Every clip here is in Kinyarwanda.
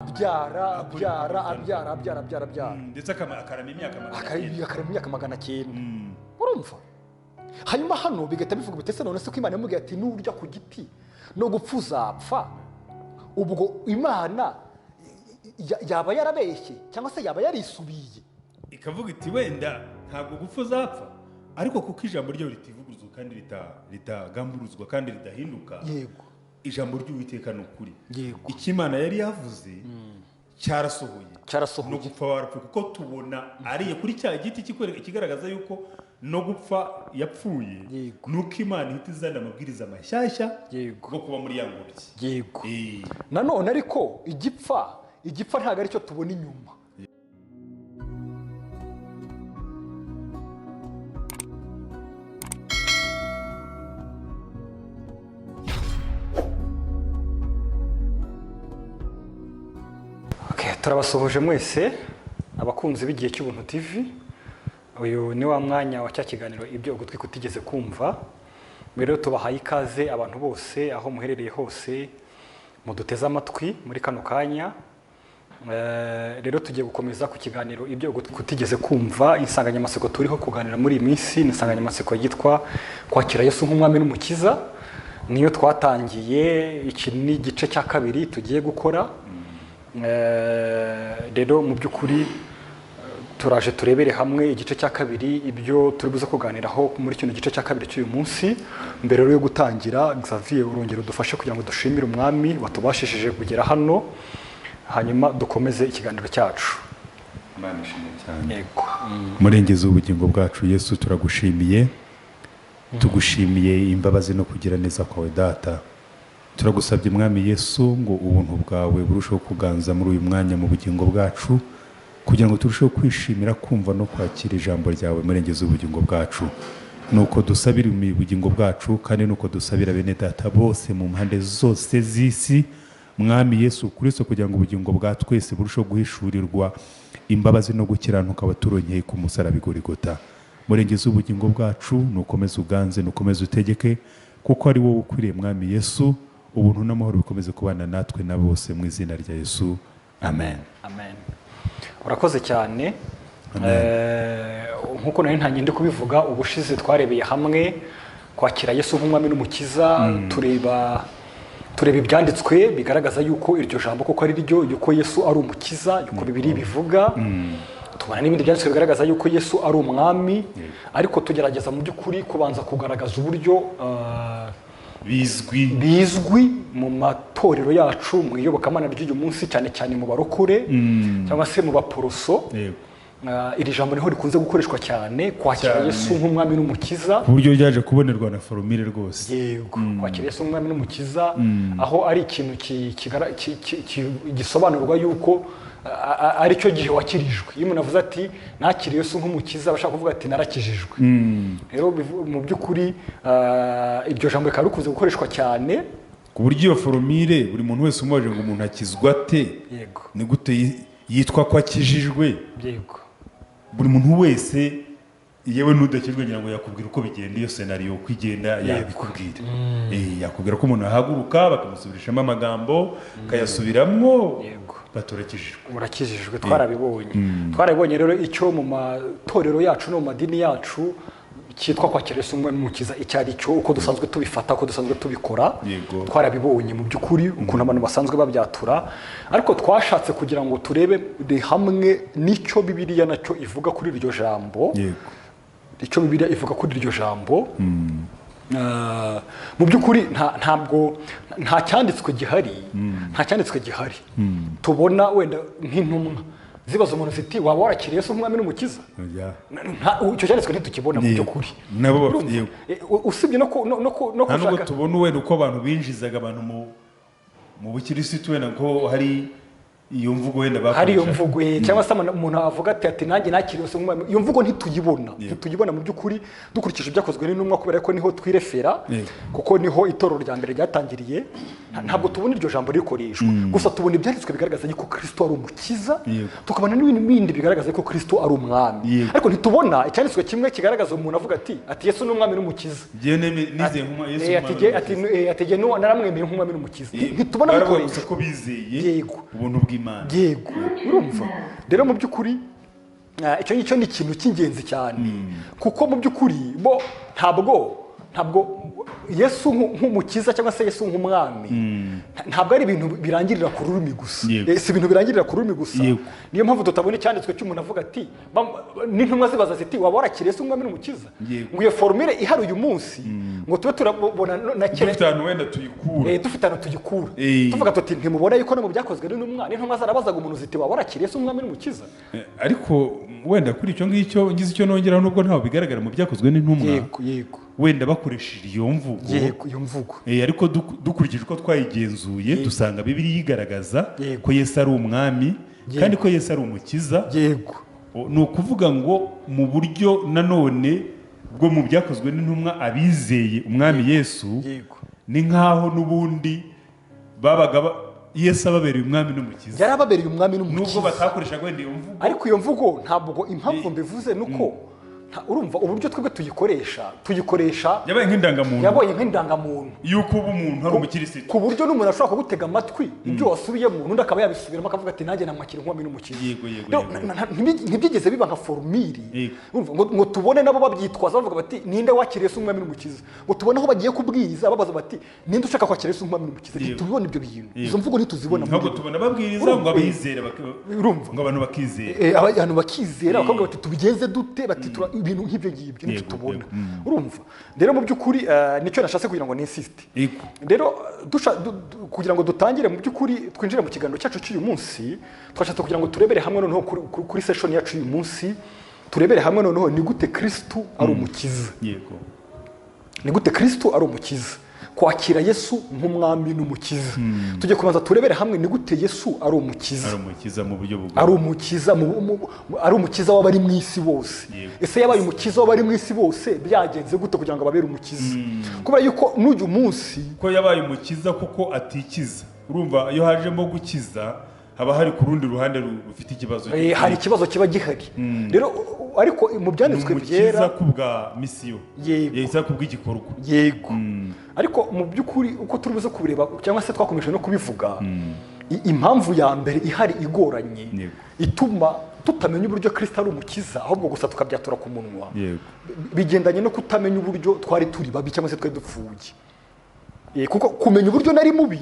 Abyara abyara abyara abyara abyara abyara, ndetse akarama imyaka 900, akarama imyaka 900. Urumva? Hanyuma hano bigahita bivuga biti: "None se ko Imana yamubwiye ati nurya ku giti no gupfa uzapfa, ubwo Imana yaba yarabeshye cyangwa se yaba yarisubiye?" Ikavuga iti: "Wenda ntabwo gupfa uzapfa, ariko kuko ijambo ryayo ritivuguruzwa kandi ritagamburuzwa kandi ridahinduka, ijambo ry'Uwiteka ni ukuri." Icyo Imana yari yavuze cyarasohoye. Cyarasohoye. No gupfa warapfuye, kuko tubona ariye kuri cya giti ikigaragaza yuko no gupfa yapfuye, nuko Imana ihita izana amabwiriza mashyashya yo kuba muri ya ngobyi. Nanone ariko igipfa ntabwo aricyo tubona inyuma. Okay, turabasuhuje mwese abakunzi b'Igihe cy'Ubuntu TV. Uyu ni wa mwanya wa cya kiganiro Ibyo Ugutwi Kutigeze Kumva. Rero tubahaye ikaze abantu bose aho muherereye hose muduteze amatwi muri kano kanya. Rero tugiye gukomeza ku kiganiro Ibyo Ugutwi Kutigeze Kumva. Insanganyamatsiko turiho kuganira muri iyi minsi ni insanganyamatsiko yitwa kwakira Yesu nk'umwami n'umukiza. Niyo twatangiye, iki ni igice cya kabiri tugiye gukora. Rero mu by'ukuri turaje turebere hamwe igice cya kabiri, ibyo turi buze kuganiraho muri kino gice cya kabiri cy'uyu munsi. Mbere yo gutangira, Xavier, urongera udufashe kugira ngo dushimire umwami watubashishije kugera hano, hanyuma dukomeze ikiganiro cyacu. Imana ishimwe cyane. Yego. Murengezi w'ubugingo bwacu Yesu, turagushimiye, tugushimiye imbabazi no kugira neza kwawe Data. Turagusabye Mwami Yesu ngo ubuntu bwawe burusheho kuganza muri uyu mwanya mu bugingo bwacu, kugira ngo turusheho kwishimira kumva no kwakira ijambo ryawe. Murengezi w'ubugingo bwacu, nuko dusabira ubugingo bwacu, kandi nuko dusabira bene Data bose mu mpande zose z'isi, Mwami Yesu Kristo, kugira ngo ubugingo bwa twese burusheho guhishurirwa imbabazi no gukiranuka waturonkeye ku musaraba i Golgotha. Murengezi w'ubugingo bwacu, nukomeze uganze, nukomeze utegeke, kuko ari wowe ukwiriye Mwami Yesu. Ubuntu n'amahoro bikomeze kubana natwe na bose mu izina rya Yesu, amen. Amen. Urakoze cyane. Nkuko nari ntangiye ndi kubivuga ubushize, twarebeye hamwe kwakira Yesu nk'umwami n'umukiza, tureba ibyanditswe bigaragaza yuko iryo jambo koko ari ryo, yuko Yesu ari umukiza, yuko Bibiliya bivuga. Tubona n'ibindi byanditswe bigaragaza yuko Yesu ari umwami, ariko tugerageza mu by'ukuri kubanza kugaragaza uburyo bizwi mu matorero yacu, mu iyobokamana ry'uyu munsi, cyane cyane mu barokore cyangwa se mu baporoso. Iri jambo niho rikunze gukoreshwa cyane, kwakira Yesu nk'umwami n'umukiza, ku buryo ryaje kubonerwa na forumire rwose. Yego, kwakira Yesu nk'umwami n'umukiza, aho ari ikintu gisobanurwa yuko ari cyo gihe wakirijwe. Iyo umuntu avuze ati nakiriye Yesu nk'umukiza, abashaka kuvuga ati narakijijwe. Rero mu by'ukuri iryo jambo rikaba rikunze gukoreshwa cyane, ku buryo iyo forumire buri muntu wese umubajije ngo umuntu akizwa ate, ni gute yitwa ko akijijwe, buri muntu wese, yewe n'udakijwe, ngira ngo yakubwira uko bigenda, iyo scenario uko igenda yabikubwira. Yakubwira ko umuntu ahaguruka bakamusubirishamo amagambo, akayasubiramwo, baturakijijwe. Murakijijwe, twarabibonye. Twarabibonye rero icyo mu matorero yacu no mu madini yacu cyitwa kwakira Yesu nk'umwami n'umukiza icyo ari cyo, uko dusanzwe tubifata, uko dusanzwe tubikora. Twarabibonye mu by'ukuri ukuntu abantu basanzwe babyatura, ariko twashatse kugira ngo turebe hamwe n'icyo Bibiliya nacyo ivuga kuri iryo jambo. Icyo Bibiliya ivuga kuri iryo jambo, mu by'ukuri ntabwo nta cyanditswe gihari, nta cyanditswe gihari tubona wenda nk'intumwa zibaza umuntu ziti waba warakiriye Yesu nk'umwami n'umukiza. Icyo cyanditswe ntitukibona mu by'ukuri. Usibye no gushaka, tubona wenda uko abantu binjizaga abantu mu bukirisitu, wenda ko hari iyo mvugo wenda bakoresha, hari iyo mvugo, cyangwa se umuntu avuga ati nanjye nakiriye Yesu nk'umwami. Iyo mvugo ntituyibona mu by'ukuri dukurikije ibyakozwe n'intumwa, kubera ko niho twirefera, kuko niho itorero rya mbere ryatangiriye. Ntabwo tubona iryo jambo rikoreshwa, gusa tubona ibyanditswe bigaragaza yuko Kristo ari umukiza, tukabona n'ibindi bindi bigaragaza yuko Kristo ari umwami, ariko ntitubona icyanditswe kimwe kigaragaza umuntu avuga ati Yesu ni umwami n'umukiza. Ati naramwemeye nk'umwami n'umukiza. Ntitubona bikoresha ko bizeye ubuntu bw'Imana. bw'Imana. Yego, urumva rero mu by'ukuri icyo ngicyo ni ikintu cy'ingenzi cyane, kuko mu by'ukuri bo ntabwo Yesu nk'umukiza cyangwa se Yesu nk'umwami ntabwo ari ibintu birangirira ku rurimi gusa. Si ibintu birangirira ku rurimi gusa. Niyo mpamvu tutabona icyanditswe cy'umuntu avuga ati n'intumwa zibaza ziti waba warakiriye Yesu nk'umwami n'umukiza, ngo iyo formule ihari uyu munsi ngo tube turabona na kera dufite ahantu wenda tuyikura, dufite ahantu tuyikura tuvuga tuti ntimubona yuko no mu byakozwe n'intumwa n'intumwa zarabazaga umuntu ziti waba warakiriye Yesu nk'umwami n'umukiza. Ariko wenda kuri icyo ngicyo ngize icyo nongeraho, nubwo ntaho bigaragara mu byakozwe n'intumwa, yego wenda bakoresheje iyo mvugo, yego iyo mvugo, ariko dukurikije uko twayigenzuye dusanga Bibiliya igaragaza ko Yesu ari umwami kandi ko Yesu ari umukiza. Yego, ni ukuvuga ngo mu buryo nanone bwo mu byakozwe n'intumwa abizeye umwami Yesu ni nkaho n'ubundi babaga Yesu ababereye umwami n'umukiza, yarababereye umwami n'umukiza nubwo batakoreshaga wenda iyo mvugo. Ariko iyo mvugo ntabwo, impamvu mbivuze nuko urumva uburyo twebwe tuyikoresha yabaye nk'indangamuntu, yabaye nk'indangamuntu yuko ubu umuntu ari umukirisitu, ku buryo n'umuntu ashobora kugutega amatwi ibyo wasubiyemo n'undi akaba yabisubiramo akavuga ati nanjye namwakira nk'umwami n'umukiza. Ntibyigeze biba nka formule ngo tubone nabo babyitwaza bavuga bati ninde wakiriye Yesu nk'umwami n'umukiza, ngo tubone aho bagiye kubwiriza babaza bati ninde ushaka kwakira Yesu nk'umwami n'umukiza. Ntitubibona ibyo bintu, izo mvugo ntituzibona. Ntabwo tubona babwiriza ngo abizere, ngo abantu bakizera, abantu bakizera bakavuga bati tubigenze dute, bati ibintu nk'ibyo ngibyo nicyo tubona. Urumva rero mu by'ukuri nicyo nashatse kugira ngo ninsiste. Rero kugira ngo dutangire mu by'ukuri twinjire mu kiganiro cyacu cy'uyu munsi, twashatse kugira ngo turebere hamwe noneho kuri session yacu y'uyu munsi, turebere hamwe noneho ni gute Kristo ari umukiza. Yego, ni gute Kristo ari umukiza, kwakira Yesu nk'umwami n'umukiza. Tujye kubanza turebere hamwe ni gute Yesu ari umukiza, ari umukiza mu buryo bwo ari umukiza ari umukiza w'abari mu isi bose. Ese yabaye umukiza w'abari mu isi bose byagenze gute kugira ngo ababere umukiza? Kubera yuko n'uyu munsi ko yabaye umukiza kuko atikiza, urumva iyo hajemo gukiza haba hari ku rundi ruhande rufite ikibazo, hari ikibazo kiba gihari. Rero ariko mu byanditswe byera kubwa misiyo yeza kubw'igikorwa. Yego, ariko mu by'ukuri uko turi buze kubireba cyangwa se twakomeje no kubivuga, impamvu ya mbere ihari igoranye ituma tutamenya uburyo Kristo ari umukiza ahubwo gusa tukabyatura ku munwa, bigendanye no kutamenya uburyo twari turi babi cyangwa se twari dupfuye. Kuko kumenya uburyo nari mubi,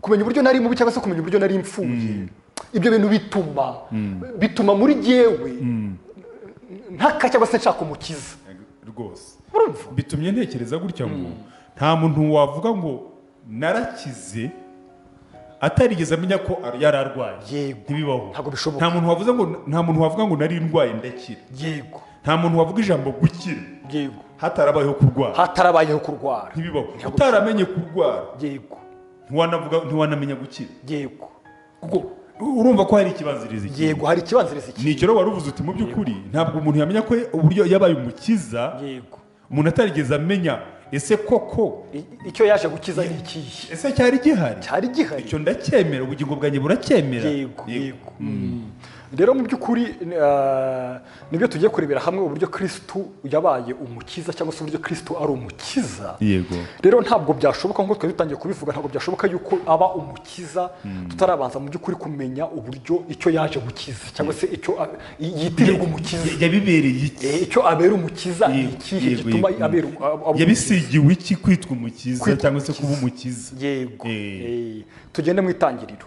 kumenya uburyo nari mubi cyangwa se kumenya uburyo nari mfuye, ibyo bintu bituma muri jyewe ntaka cyangwa se nshaka umukiza rwose. Bitumye ntekereza gutya ngo nta muntu wavuga ngo narakize atarigeze amenya ko yari arwaye. Ntibibaho, nta muntu wavuze ngo, nta muntu wavuga ngo nari ndwaye ndakira. Yego, nta muntu wavuga ijambo gukira. Yego, hatarabayeho kurwara, hatarabayeho kurwara. Ntibibaho, utaramenye kurwara. Yego, ntiwanavuga, ntiwanamenya gukira. Yego, kuko urumva ko hari ikibanziriza iki. Yego, hari ikibanziriza iki. Ni icyo wari uvuze uti mu by'ukuri ntabwo umuntu yamenya ko uburyo yabaye umukiza. Yego, umuntu atarigeze amenya ese koko icyo yaje gukiza ni ikihe, ese cyari gihari, cyari gihari. Icyo ndacyemera, ubugingo bwanjye buracyemera. Yego, yego. Rero mu by'ukuri nibyo tugiye kurebera hamwe uburyo Kristo yabaye umukiza cyangwa se uburyo Kristo ari umukiza. Yego, rero ntabwo byashoboka nkuko twari dutangiye kubivuga, ntabwo byashoboka yuko aba umukiza tutarabanza mu by'ukuri kumenya uburyo icyo yaje gukiza cyangwa se icyo yitirirwa umukiza, yabibereye iki, icyo abera umukiza ni ikihe gituma abera, yabisigiwe iki kwitwa umukiza cyangwa se kuba umukiza. Yego, tugende mu itangiriro.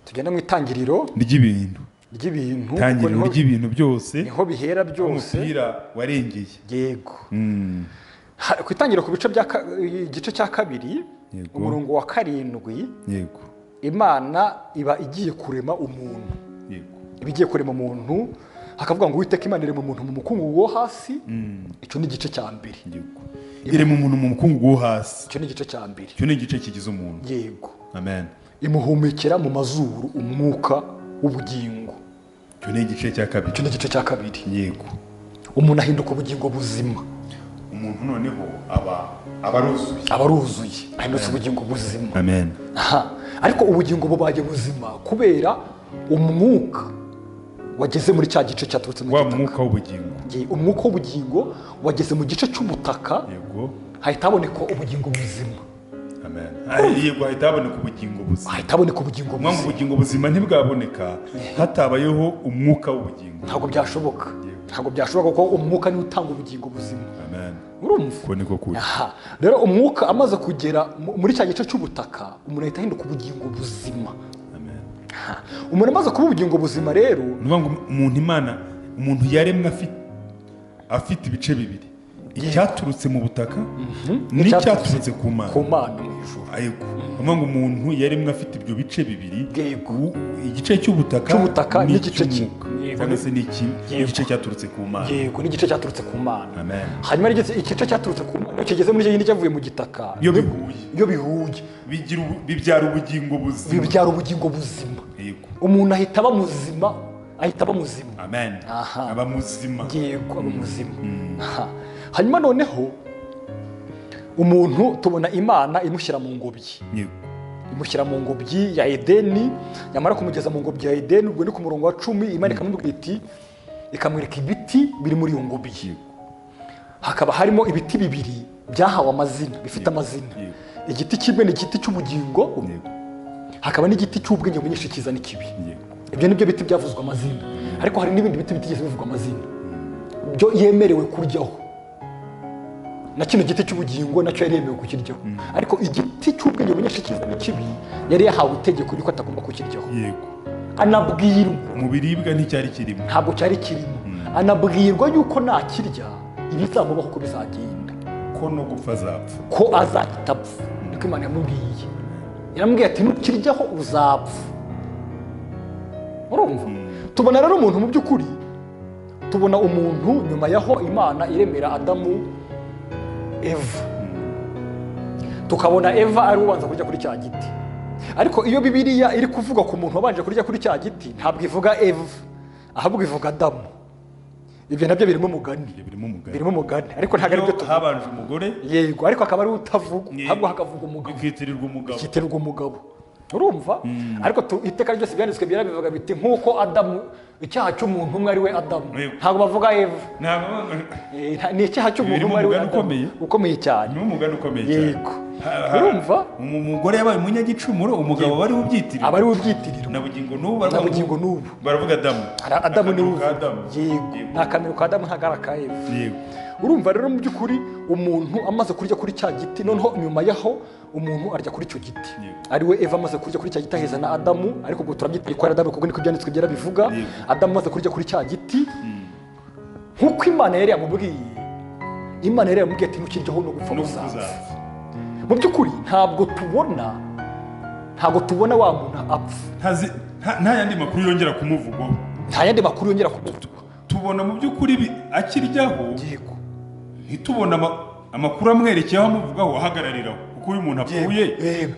Tugenda mu itangiriro ry'ibintu, itangiriro ry'ibintu byose niho bihera byose, umupira warengeye. Yego, ku itangiriro ku bice bya igice cya 2 umurongo wa 7. Yego, Imana iba igiye kurema umuntu. Yego, iba igiye kurema umuntu, hakavuga ngo Uwiteka Imana irema umuntu mu mukungugu wo hasi. Icyo ni igice cya mbere. Yego, irema umuntu mu mukungugu wo hasi, icyo ni igice cya mbere, icyo ni igice kigize umuntu. Yego, amen. Imuhumekera mu mazuru umwuka w'ubugingo. Icyo ni igice cya 2. Icyo ni igice cya 2. Yego, umuntu ahinduka ubugingo buzima. Umuntu noneho aba abaruzuye, abaruzuye, ahindutse ubugingo buzima. Amen. Ariko ubugingo bubaye buzima kubera umwuka wageze muri cya gice cyaturutse mu gitaka. Wa mwuka w'ubugingo. Umwuka w'ubugingo wageze mu gice cy'ubutaka. Yego, hahita haboneka ubugingo buzima. Amen. Yego, hahita haboneka ubugingo buzima. Hahita haboneka ubugingo buzima. Ubugingo buzima ntibwaboneka hatabayeho umwuka w'ubugingo. Ntabwo byashoboka. Ntabwo byashoboka kuko umwuka niwo utanga ubugingo buzima. Amen. Urumva? Ko niko kuri. Rero umwuka amaze kugera muri cya gice cy'ubutaka, umuntu ahita ahinduka ubugingo buzima. Amen. Umuntu amaze kuba ubugingo buzima rero, nuvuga ngo umuntu Imana, umuntu yaremwe afite ibice bibiri. Icyaturutse mu butaka n'icyaturutse ku Mana. Ku Mana mu ijuru. Yego. Ngo umuntu yaremwe afite ibyo bice bibiri. Igice cy'ubutaka n'igice cyangwa se n'igice cyaturutse ku Mana. Yego, n'igice cyaturutse ku Mana. Amen. Hanyuma igice cyaturutse ku Mana kigeze muri cyo cyavuye mu gitaka. Iyo bihuye. Iyo bihuye bibyara ubugingo buzima. Bibyara ubugingo buzima. Yego. Umuntu ahita aba muzima, ahita aba muzima. Amen. Aba muzima. Yego, aba muzima. Hanyuma noneho umuntu tubona Imana imushyira mu ngobyi. Imushyira mu ngobyi ya Edeni, yamara kumugeza mu ngobyi ya Edeni, ubwo ni ku murongo wa 10, Imana ikamubwira iti, ikamwereka ibiti biri muri iyo ngobyi. Hakaba harimo ibiti bibiri byahawe amazina, bifite amazina. Igiti kimwe ni igiti cy'ubugingo, hakaba n'igiti cy'ubwenge bumenyesha icyiza n'ikibi. Ibyo nibyo biti byavuzwe amazina. Ariko hari n'ibindi biti bitigeze bivugwa amazina, byo yemerewe kuryaho. Na kino giti cy'ubugingo nacyo yari yemerewe kukiryaho. Ariko igiti cy'ubwenge bumenyesha icyiza n'ikibi yari yahawe itegeko ry'uko atagomba kukiryaho. Yego. Anabwirwa mu biribwa nticyari kirimo. Ntabwo cyari kirimo. Anabwirwa yuko nakirya ibizamubaho ko bizagenda. Ko no gupfa azapfa. Ko azahita apfa. Niko Imana yamubwiye. Yaramubwiye ati nukiryaho uzapfa. Urumva? Tubona rero umuntu mu by'ukuri, tubona umuntu nyuma yaho Imana iremera Adamu Eva. Tukabona Eva ari ubanza kurya kuri cya giti. Ariko iyo Bibiliya iri kuvuga ku muntu wabanje kurya kuri cya giti, ntabwo ivuga Eva, ahubwo ivuga Adamu. Ibyo nabyo birimo umugani. Birimo umugani. Ariko ntabwo ari byo tuvuga. Habanje umugore. Yego, ariko akaba ari utavuga, ahubwo hakavuga umugabo. Bikitirirwa umugabo. Bikitirirwa umugabo. Urumva? Ariko iteka ryose byanditswe byera bivuga biti nkuko Adamu, icyaha cy'umuntu umwe ari we Adamu. Ntabwo bavuga Eva. Ni icyaha cy'umuntu umwe ari we Adamu. Ukomeye cyane. Ni umugani ukomeye cyane. Yego. Urumva? Umugore yabaye umunyagicumuro, umugabo bari ubyitirirwa. Abari ubyitirirwa. Na bugingo n'ubu baravuga Adamu. Adamu ni Adamu. Yego. Nta kamero ka Adamu ntagara ka Eva. Yego. Urumva rero mu by'ukuri umuntu amaze kurya kuri cya giti, noneho nyuma yaho umuntu arya kuri icyo giti. Ari we Eva amaze kurya kuri cya giti aheza na Adamu, ariko ubwo turabyita ko ari Adamu kuko niko byanditswe byera bivuga. Adamu amaze kurya kuri cya giti, nkuko Imana yari yamubwiye, Imana yari yamubwiye ati ntukiryaho no gupfa uzapfa. Mu by'ukuri ntabwo tubona wa muntu apfa. Nta yandi makuru yongera kumuvugwaho. Nta yandi makuru yongera kumuvugwaho. Tubona mu by'ukuri akiryaho. Yego. Ntitubona amakuru amwerekeyeho amuvugaho ahagarariraho, kuko uyu muntu apfuye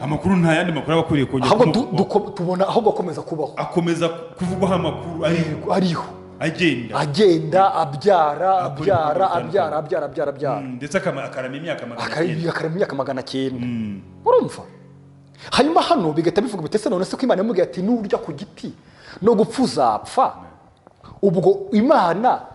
amakuru nta yandi makuru aba akwiriye kongera kumuvugwaho. Tubona ahubwo akomeza kubaho, akomeza kuvugwaho amakuru ariho agenda abyara abyara abyara abyara abyara abyara, ndetse akarama imyaka 900, akarama imyaka 900. Urumva? Hanyuma hano bigahita bivuga biti ese none se ko Imana yamubwiye ati nurya ku giti no gupfa uzapfa, ubwo Imana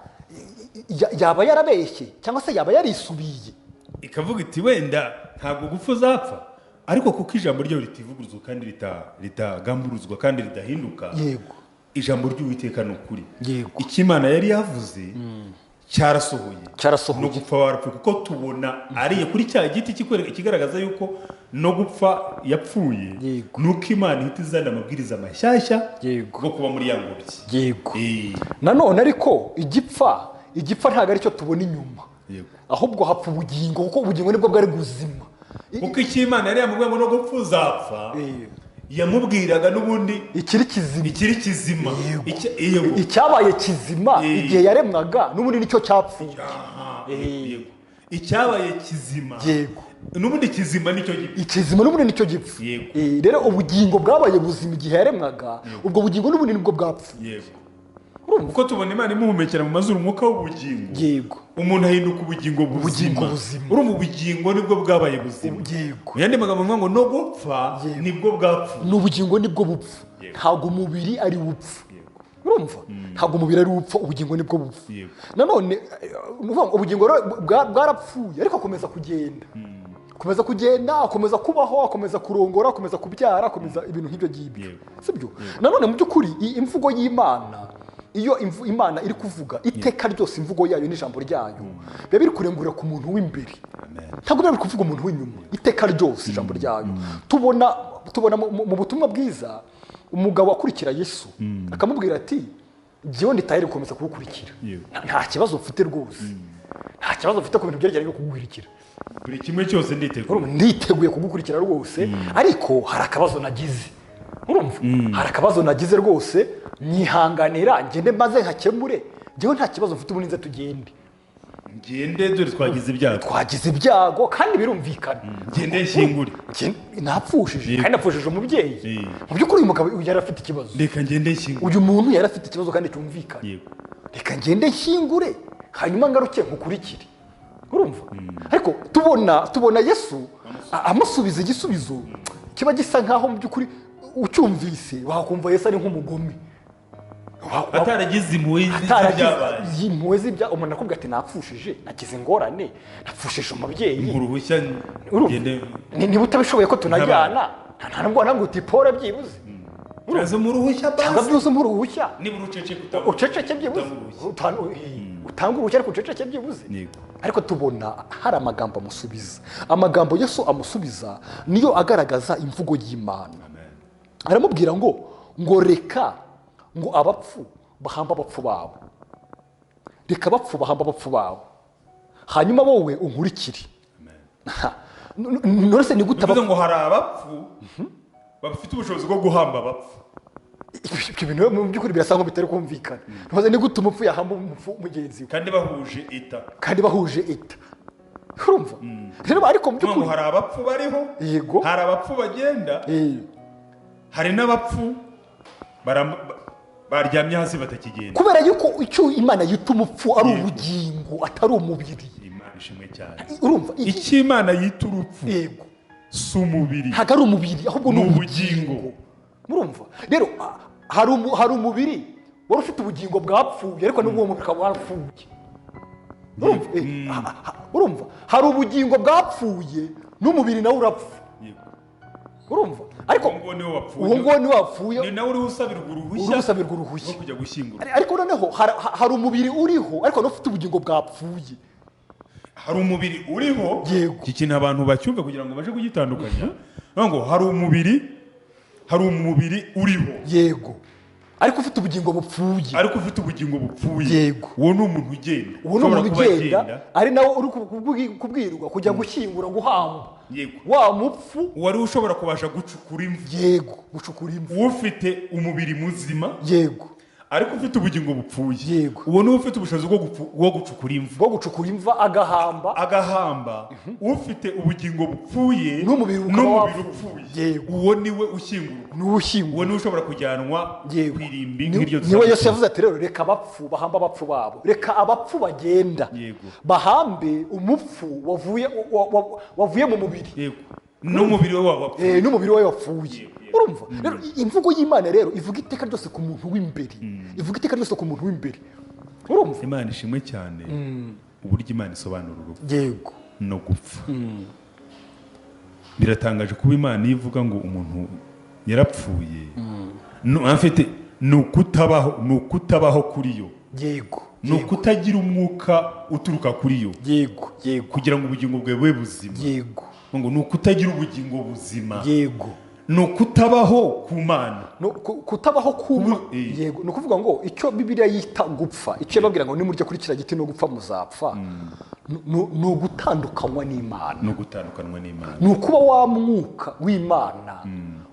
yaba yarabeshye cyangwa se yaba yarisubiye ikavuga iti wenda ntabwo gupfa uzapfa, ariko kuko ijambo ryayo ritivuguruzwa kandi ritagamburuzwa kandi ridahinduka. Yego. Ijambo ry'Uwiteka ni ukuri. Yego. Icyo Imana yari yavuze cyarasohoye. Cyarasohoye. No gupfa warapfuye, kuko tubona ariye kuri cya giti kigaragaza yuko no gupfa yapfuye. Nuko Imana ihita izana amabwiriza mashyashya yo kuba muri ya ngobyi. Yego. Nanone ariko igipfa ntabwo aricyo tubona inyuma. Yego. Ahubwo hapfa ubugingo, kuko ubugingo nibwo bwari buzima. Kuko icyo Imana yari yamubwiye ngo no gupfa uzapfa, yamubwiraga n'ubundi ikiri kizima. Ikiri kizima. Icyabaye kizima igihe yaremwaga n'ubundi nicyo cyapfuye. Yego. Icyabaye kizima. Yego. N'ubundi kizima nicyo gipfa. Ikizima n'ubundi nicyo gipfa. Rero ubugingo bwabaye buzima igihe yaremwaga, ubwo bugingo n'ubundi nibwo bwapfuye. Yego. Kuko tubona Imana imuhumekera mu mazuru umwuka w'ubugingo. Yego. Umuntu ahinduka ubugingo buzima. Urumva ubugingo nibwo bwabaye buzima. Yego. Mu yandi magambo ngo no gupfa nibwo bwapfuye. N'ubugingo nibwo bupfa. Ntabwo umubiri ari bupfa. Urumva? Ntabwo umubiri ari bupfa, ubugingo nibwo bupfa. Nanone ubugingo bwarapfuye ariko akomeza kugenda. Akomeza kugenda, akomeza kubaho, akomeza kurongora, akomeza kubyara, akomeza ibintu nk'ibyo ngibyo, sibyo? Nanone mu by'ukuri imvugo y'Imana, iyo Imana iri kuvuga iteka ryose, imvugo yayo n'ijambo ryayo biba biri kurengura ku muntu w'imbere, ntabwo biba biri kuvuga umuntu w'inyuma. Iteka ryose ijambo ryayo tubona mu butumwa bwiza umugabo akurikira Yesu akamubwira ati jyewe nditayari gukomeza kugukurikira, nta kibazo mfite rwose, nta kibazo mfite ku bintu byerekeranye no kugukurikira, buri kimwe cyose nditeguye kugukurikira rwose, ariko hari akabazo nagize, urumva hari akabazo nagize rwose, nyihanganira ngende maze nkakemure, njyewe nta kibazo mfite, ubu nize tugende, ngende dore twagize ibyago, twagize ibyago kandi birumvikana, ngende nshyingure, napfushije kandi napfushije umubyeyi. Mu by'ukuri uyu mugabo yari afite ikibazo, reka ngende nshyingure, uyu muntu yari afite ikibazo kandi cyumvikana, reka ngende nshyingure hanyuma ngaruke nkukurikire, urumva? Ariko tubona Yesu amusubiza igisubizo kiba gisa nkaho mu by'ukuri ucyumvise wakumva Yesu ari nk'umugome, ataragize impuhwe z'ibyabaye. Umuntu akubwira ati napfushije, nagize ingorane, napfushije umubyeyi, uruhushya niba utabishoboye ko tunajyana, nta nubwo wanambwira uti pole byibuze, cyangwa byibuze umuhe uruhushya, uceceke byibuze, utanga uruhushya ariko uceceke byibuze. Ariko tubona hari amagambo amusubiza, amagambo Yesu amusubiza niyo agaragaza imvugo y'Imana. Aramubwira ngo reka ngo abapfu bahamba abapfu babo, reka abapfu bahamba abapfu babo, hanyuma wowe unkurikire. None ni gute ngo hari abapfu bafite ubushobozi bwo guhamba abapfu? Ibyo bintu mu by'ukuri birasa nko bitari kumvikana. None ni gute umupfu yahamba umupfu mugenzi we kandi bahuje ita, kandi bahuje ita, urumva? Rero ariko mu by'ukuri hari abapfu bariho, yego, hari abapfu bagenda, hari n'abapfu baryamye hasi batakigenda, kubera yuko icyo Imana yita umupfu ari ubugingo atari umubiri. Imana ishimwe cyane, urumva? Icyo Imana yita urupfu, yego, si umubiri, ntabwo ari umubiri ahubwo ni ubugingo, murumva? Rero hari umubiri wari ufite ubugingo bwapfuye, ariko n'ubwo mubiri ukaba warapfuye, urumva? Hari ubugingo bwapfuye n'umubiri nawe urapfa, urumva? Ariko uwo nguwo niwe wapfuye, ni nawe uri usabirwa uruhushya rwo kujya gushyingura. Ariko noneho hari umubiri uriho ariko n'ufite ubugingo bwapfuye, hari umubiri uriho. Yego, iki kintu abantu bacyumve kugira ngo baje kugitandukanya, ngo hari umubiri uriho, yego, ariko ufite ubugingo bupfuye, ariko ufite ubugingo bupfuye, yego, uwo ni umuntu ugenda, uwo ni umuntu ugenda, ari nawe uri kubwirwa kujya gushyingura, guhamba, yego, wa mupfu wari ushobora kubasha gucukura imva, yego, gucukura imva, ufite umubiri muzima, yego, ariko ufite ubugingo bupfuye, yego, uwo niwe ufite ubushobozi bwo gucukura imva, bwo gucukura imva agahamba, ufite ubugingo bupfuye n'umubiri upfuye, yego, uwo niwe ushyingurwa, n'ushyingurwa, uwo niwe ushobora kujyanwa ku irimbi nk'iryo. Niwe Yesu yavuze ati rero reka abapfu bahamba abapfu babo, reka abapfu bagenda bahambe umupfu wavuye mu mubiri, yego, n'umubiri we wapfuye, n'umubiri we wapfuye, urumva? Rero imvugo y'Imana rero ivuga iteka ryose ku muntu w'imbere, ivuga iteka ryose ku muntu w'imbere, urumva? Imana ishimwe cyane uburyo Imana isobanura urupfu, yego, no gupfa. Biratangaje kuba Imana ivuga ngo umuntu yarapfuye, afite ni ukutabaho kuri yo, yego, ni ukutagira umwuka uturuka kuri yo, yego, yego, kugira ngo ubugingo bwawe bube buzima, yego, ngo ni ukutagira ubugingo buzima, yego, ni ukutabaho ku Mana, kutabaho ku Mana, yego. Ni ukuvuga ngo icyo Bibiliya yita gupfa, icyo yababwira ngo nimurya kuri kiriya giti no gupfa muzapfa, ni ugutandukanywa n'Imana, ni ugutandukanywa n'Imana, ni ukuba wa mwuka w'Imana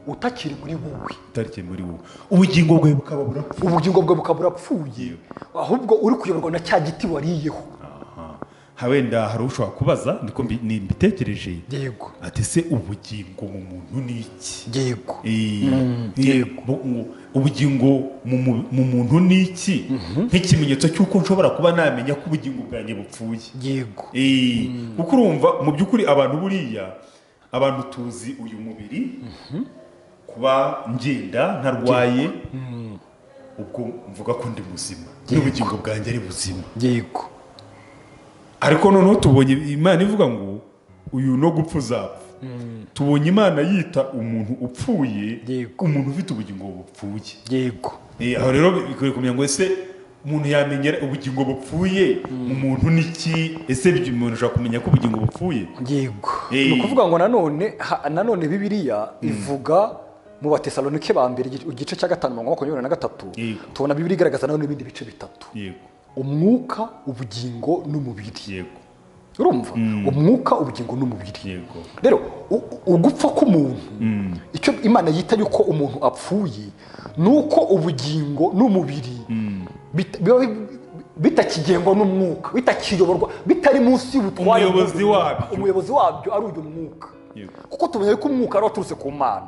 utakiri muri wowe, utakiri muri wowe, ubugingo bwawe bukaba burapfuye, ubugingo bwawe bukaba burapfuye, ahubwo uri kuyoborwa na cya giti wariyeho. Wenda hari ushobora kubaza, niko mbitekereje, yego, ati se ubugingo mu muntu ni iki? Yego, yego, ubugingo mu muntu ni iki? Nk'ikimenyetso cy'uko nshobora kuba namenya ko ubugingo bwanjye bupfuye, yego, kuko urumva mu by'ukuri abantu buriya abantu tuzi uyu mubiri kuba ngenda ntarwaye, ubwo mvuga ko ndi muzima, n'ubugingo bwanjye ari buzima, yego. Ariko noneho tubonye Imana ivuga ngo Uyu no gupfa uzapfa. Tubonye Imana yita umuntu upfuye umuntu ufite ubugingo bupfuye. Yego. Aho rero bikwiye kumenya ngo ese umuntu yamenyera ubugingo bupfuye mu muntu niki? Ese umuntu ashobora kumenya ko ubugingo bupfuye? Yego. Ni ukuvuga ngo nanone Bibiliya ivuga mu Batesalonike ba mbere igice cya 5:23, tubona Bibiliya igaragaza nanone ibindi bice bitatu. Yego. Umwuka, ubugingo n'umubiri. Yego. Urumva? Umwuka, ubugingo n'umubiri. Yego. Rero ugupfa k'umuntu, icyo Imana yita yuko umuntu apfuye, nuko ubugingo n'umubiri bitakigengwa n'umwuka, bitakiyoborwa, bitari munsi y'ubutware umuyobozi wabyo ari uyu mwuka. Kuko tubonye ko umwuka ari waturutse ku Mana.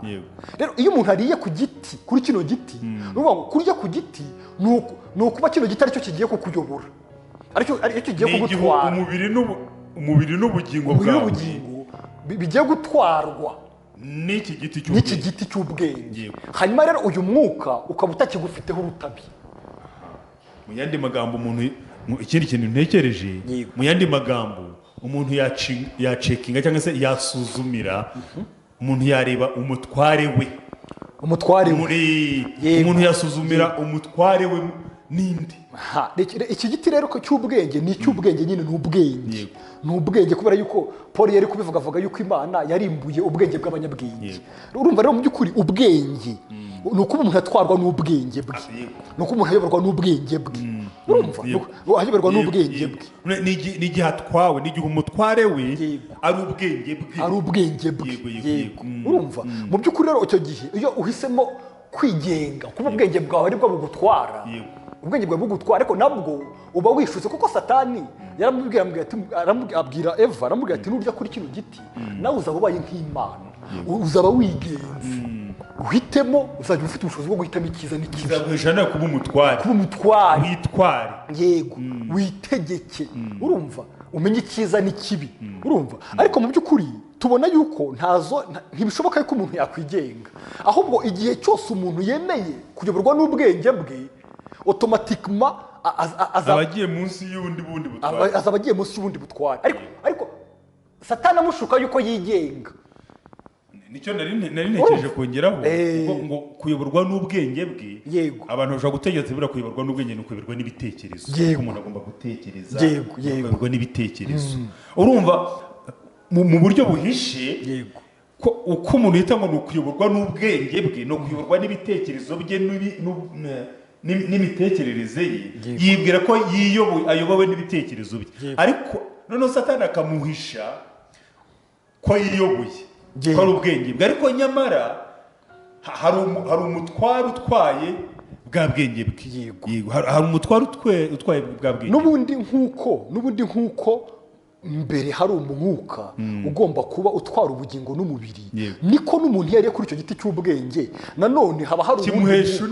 Rero iyo umuntu ariye ku giti, kuri kino giti, urumva ngo kurya ku giti ni ukuba kino giti aricyo kigiye kukuyobora, aricyo kigiye kugutwara. Umubiri n'ubugingo bwawe bigiye gutwarwa n'iki giti cy'ubwenge. Hanyuma rero uyu mwuka ukaba utakigufiteho urutabi. Mu yandi magambo umuntu, ikindi kintu ntekereje, mu yandi magambo umuntu yacekinga cyangwa se yasuzumira, umuntu yareba umutware we. Umutware we. Umuntu yasuzumira umutware we ninde. Iki giti rero ko cy'ubwenge ni icy'ubwenge nyine, ni ubwenge. Ni ubwenge kubera yuko Paul yari kubivuga avuga yuko Imana yarimbuye ubwenge bw'abanyabwenge. Urumva rero mu by'ukuri ubwenge ni uko umuntu atwarwa n'ubwenge bwe, ni uko umuntu ayoborwa n'ubwenge bwe. Urumva ayoborwa n'ubwenge bwe n'igihe atwawe, n'igihe umutware we ari ubwenge bwe, ari ubwenge bwe. Yego. Urumva mu by'ukuri rero icyo gihe iyo uhisemo kwigenga, kuba ubwenge bwawe aribwo bugutwara, ubwenge bwawe bugutwara, ariko nabwo uba wishutse, kuko Satani yaramubwira abwira Eva, aramubwira ati nurya kuri kino giti nawe uzaba ubaye nk'Imana, uzaba wigenze, uhitemo, uzajya ufite ubushobozi bwo guhitamo icyiza n'ikibi, uzaguheshana kuba umutware, kuba umutware, witware. Yego, witegeke. Urumva umenye icyiza n'ikibi. Urumva ariko mu by'ukuri tubona yuko ntazo, ntibishoboka yuko umuntu yakwigenga, ahubwo igihe cyose umuntu yemeye kuyoborwa n'ubwenge bwe, automatiquement azaba agiye munsi y'ubundi butware, azaba agiye munsi y'ubundi butware. Ariko Satani amushuka yuko yigenga. Nicyo nari ntekereje kongeraho ngo kuyoborwa n'ubwenge bwe. Abantu bashobora gutekereza bura kuyoborwa n'ubwenge ni kuyoborwa n'ibitekerezo. Umuntu agomba gutekereza, kuyoborwa n'ibitekerezo. Urumva mu buryo buhishe ko uko umuntu yita ngo ni ukuyoborwa n'ubwenge bwe, no kuyoborwa n'ibitekerezo bye n'imitekerereze ye, yibwira ko ayobowe n'ibitekerezo bye, ariko noneho Satani akamuhisha ko yiyoboye, ko ari ubwenge bwe, ariko nyamara hari umutware utwaye bwa bwenge bwe. Yego, hari umutware utwaye bwa bwenge. N'ubundi nkuko mbere hari umwuka ugomba kuba utwara ubugingo n'umubiri, niko n'umuntu yariye kuri icyo giti cy'ubwenge nanone haba hari kimuhesha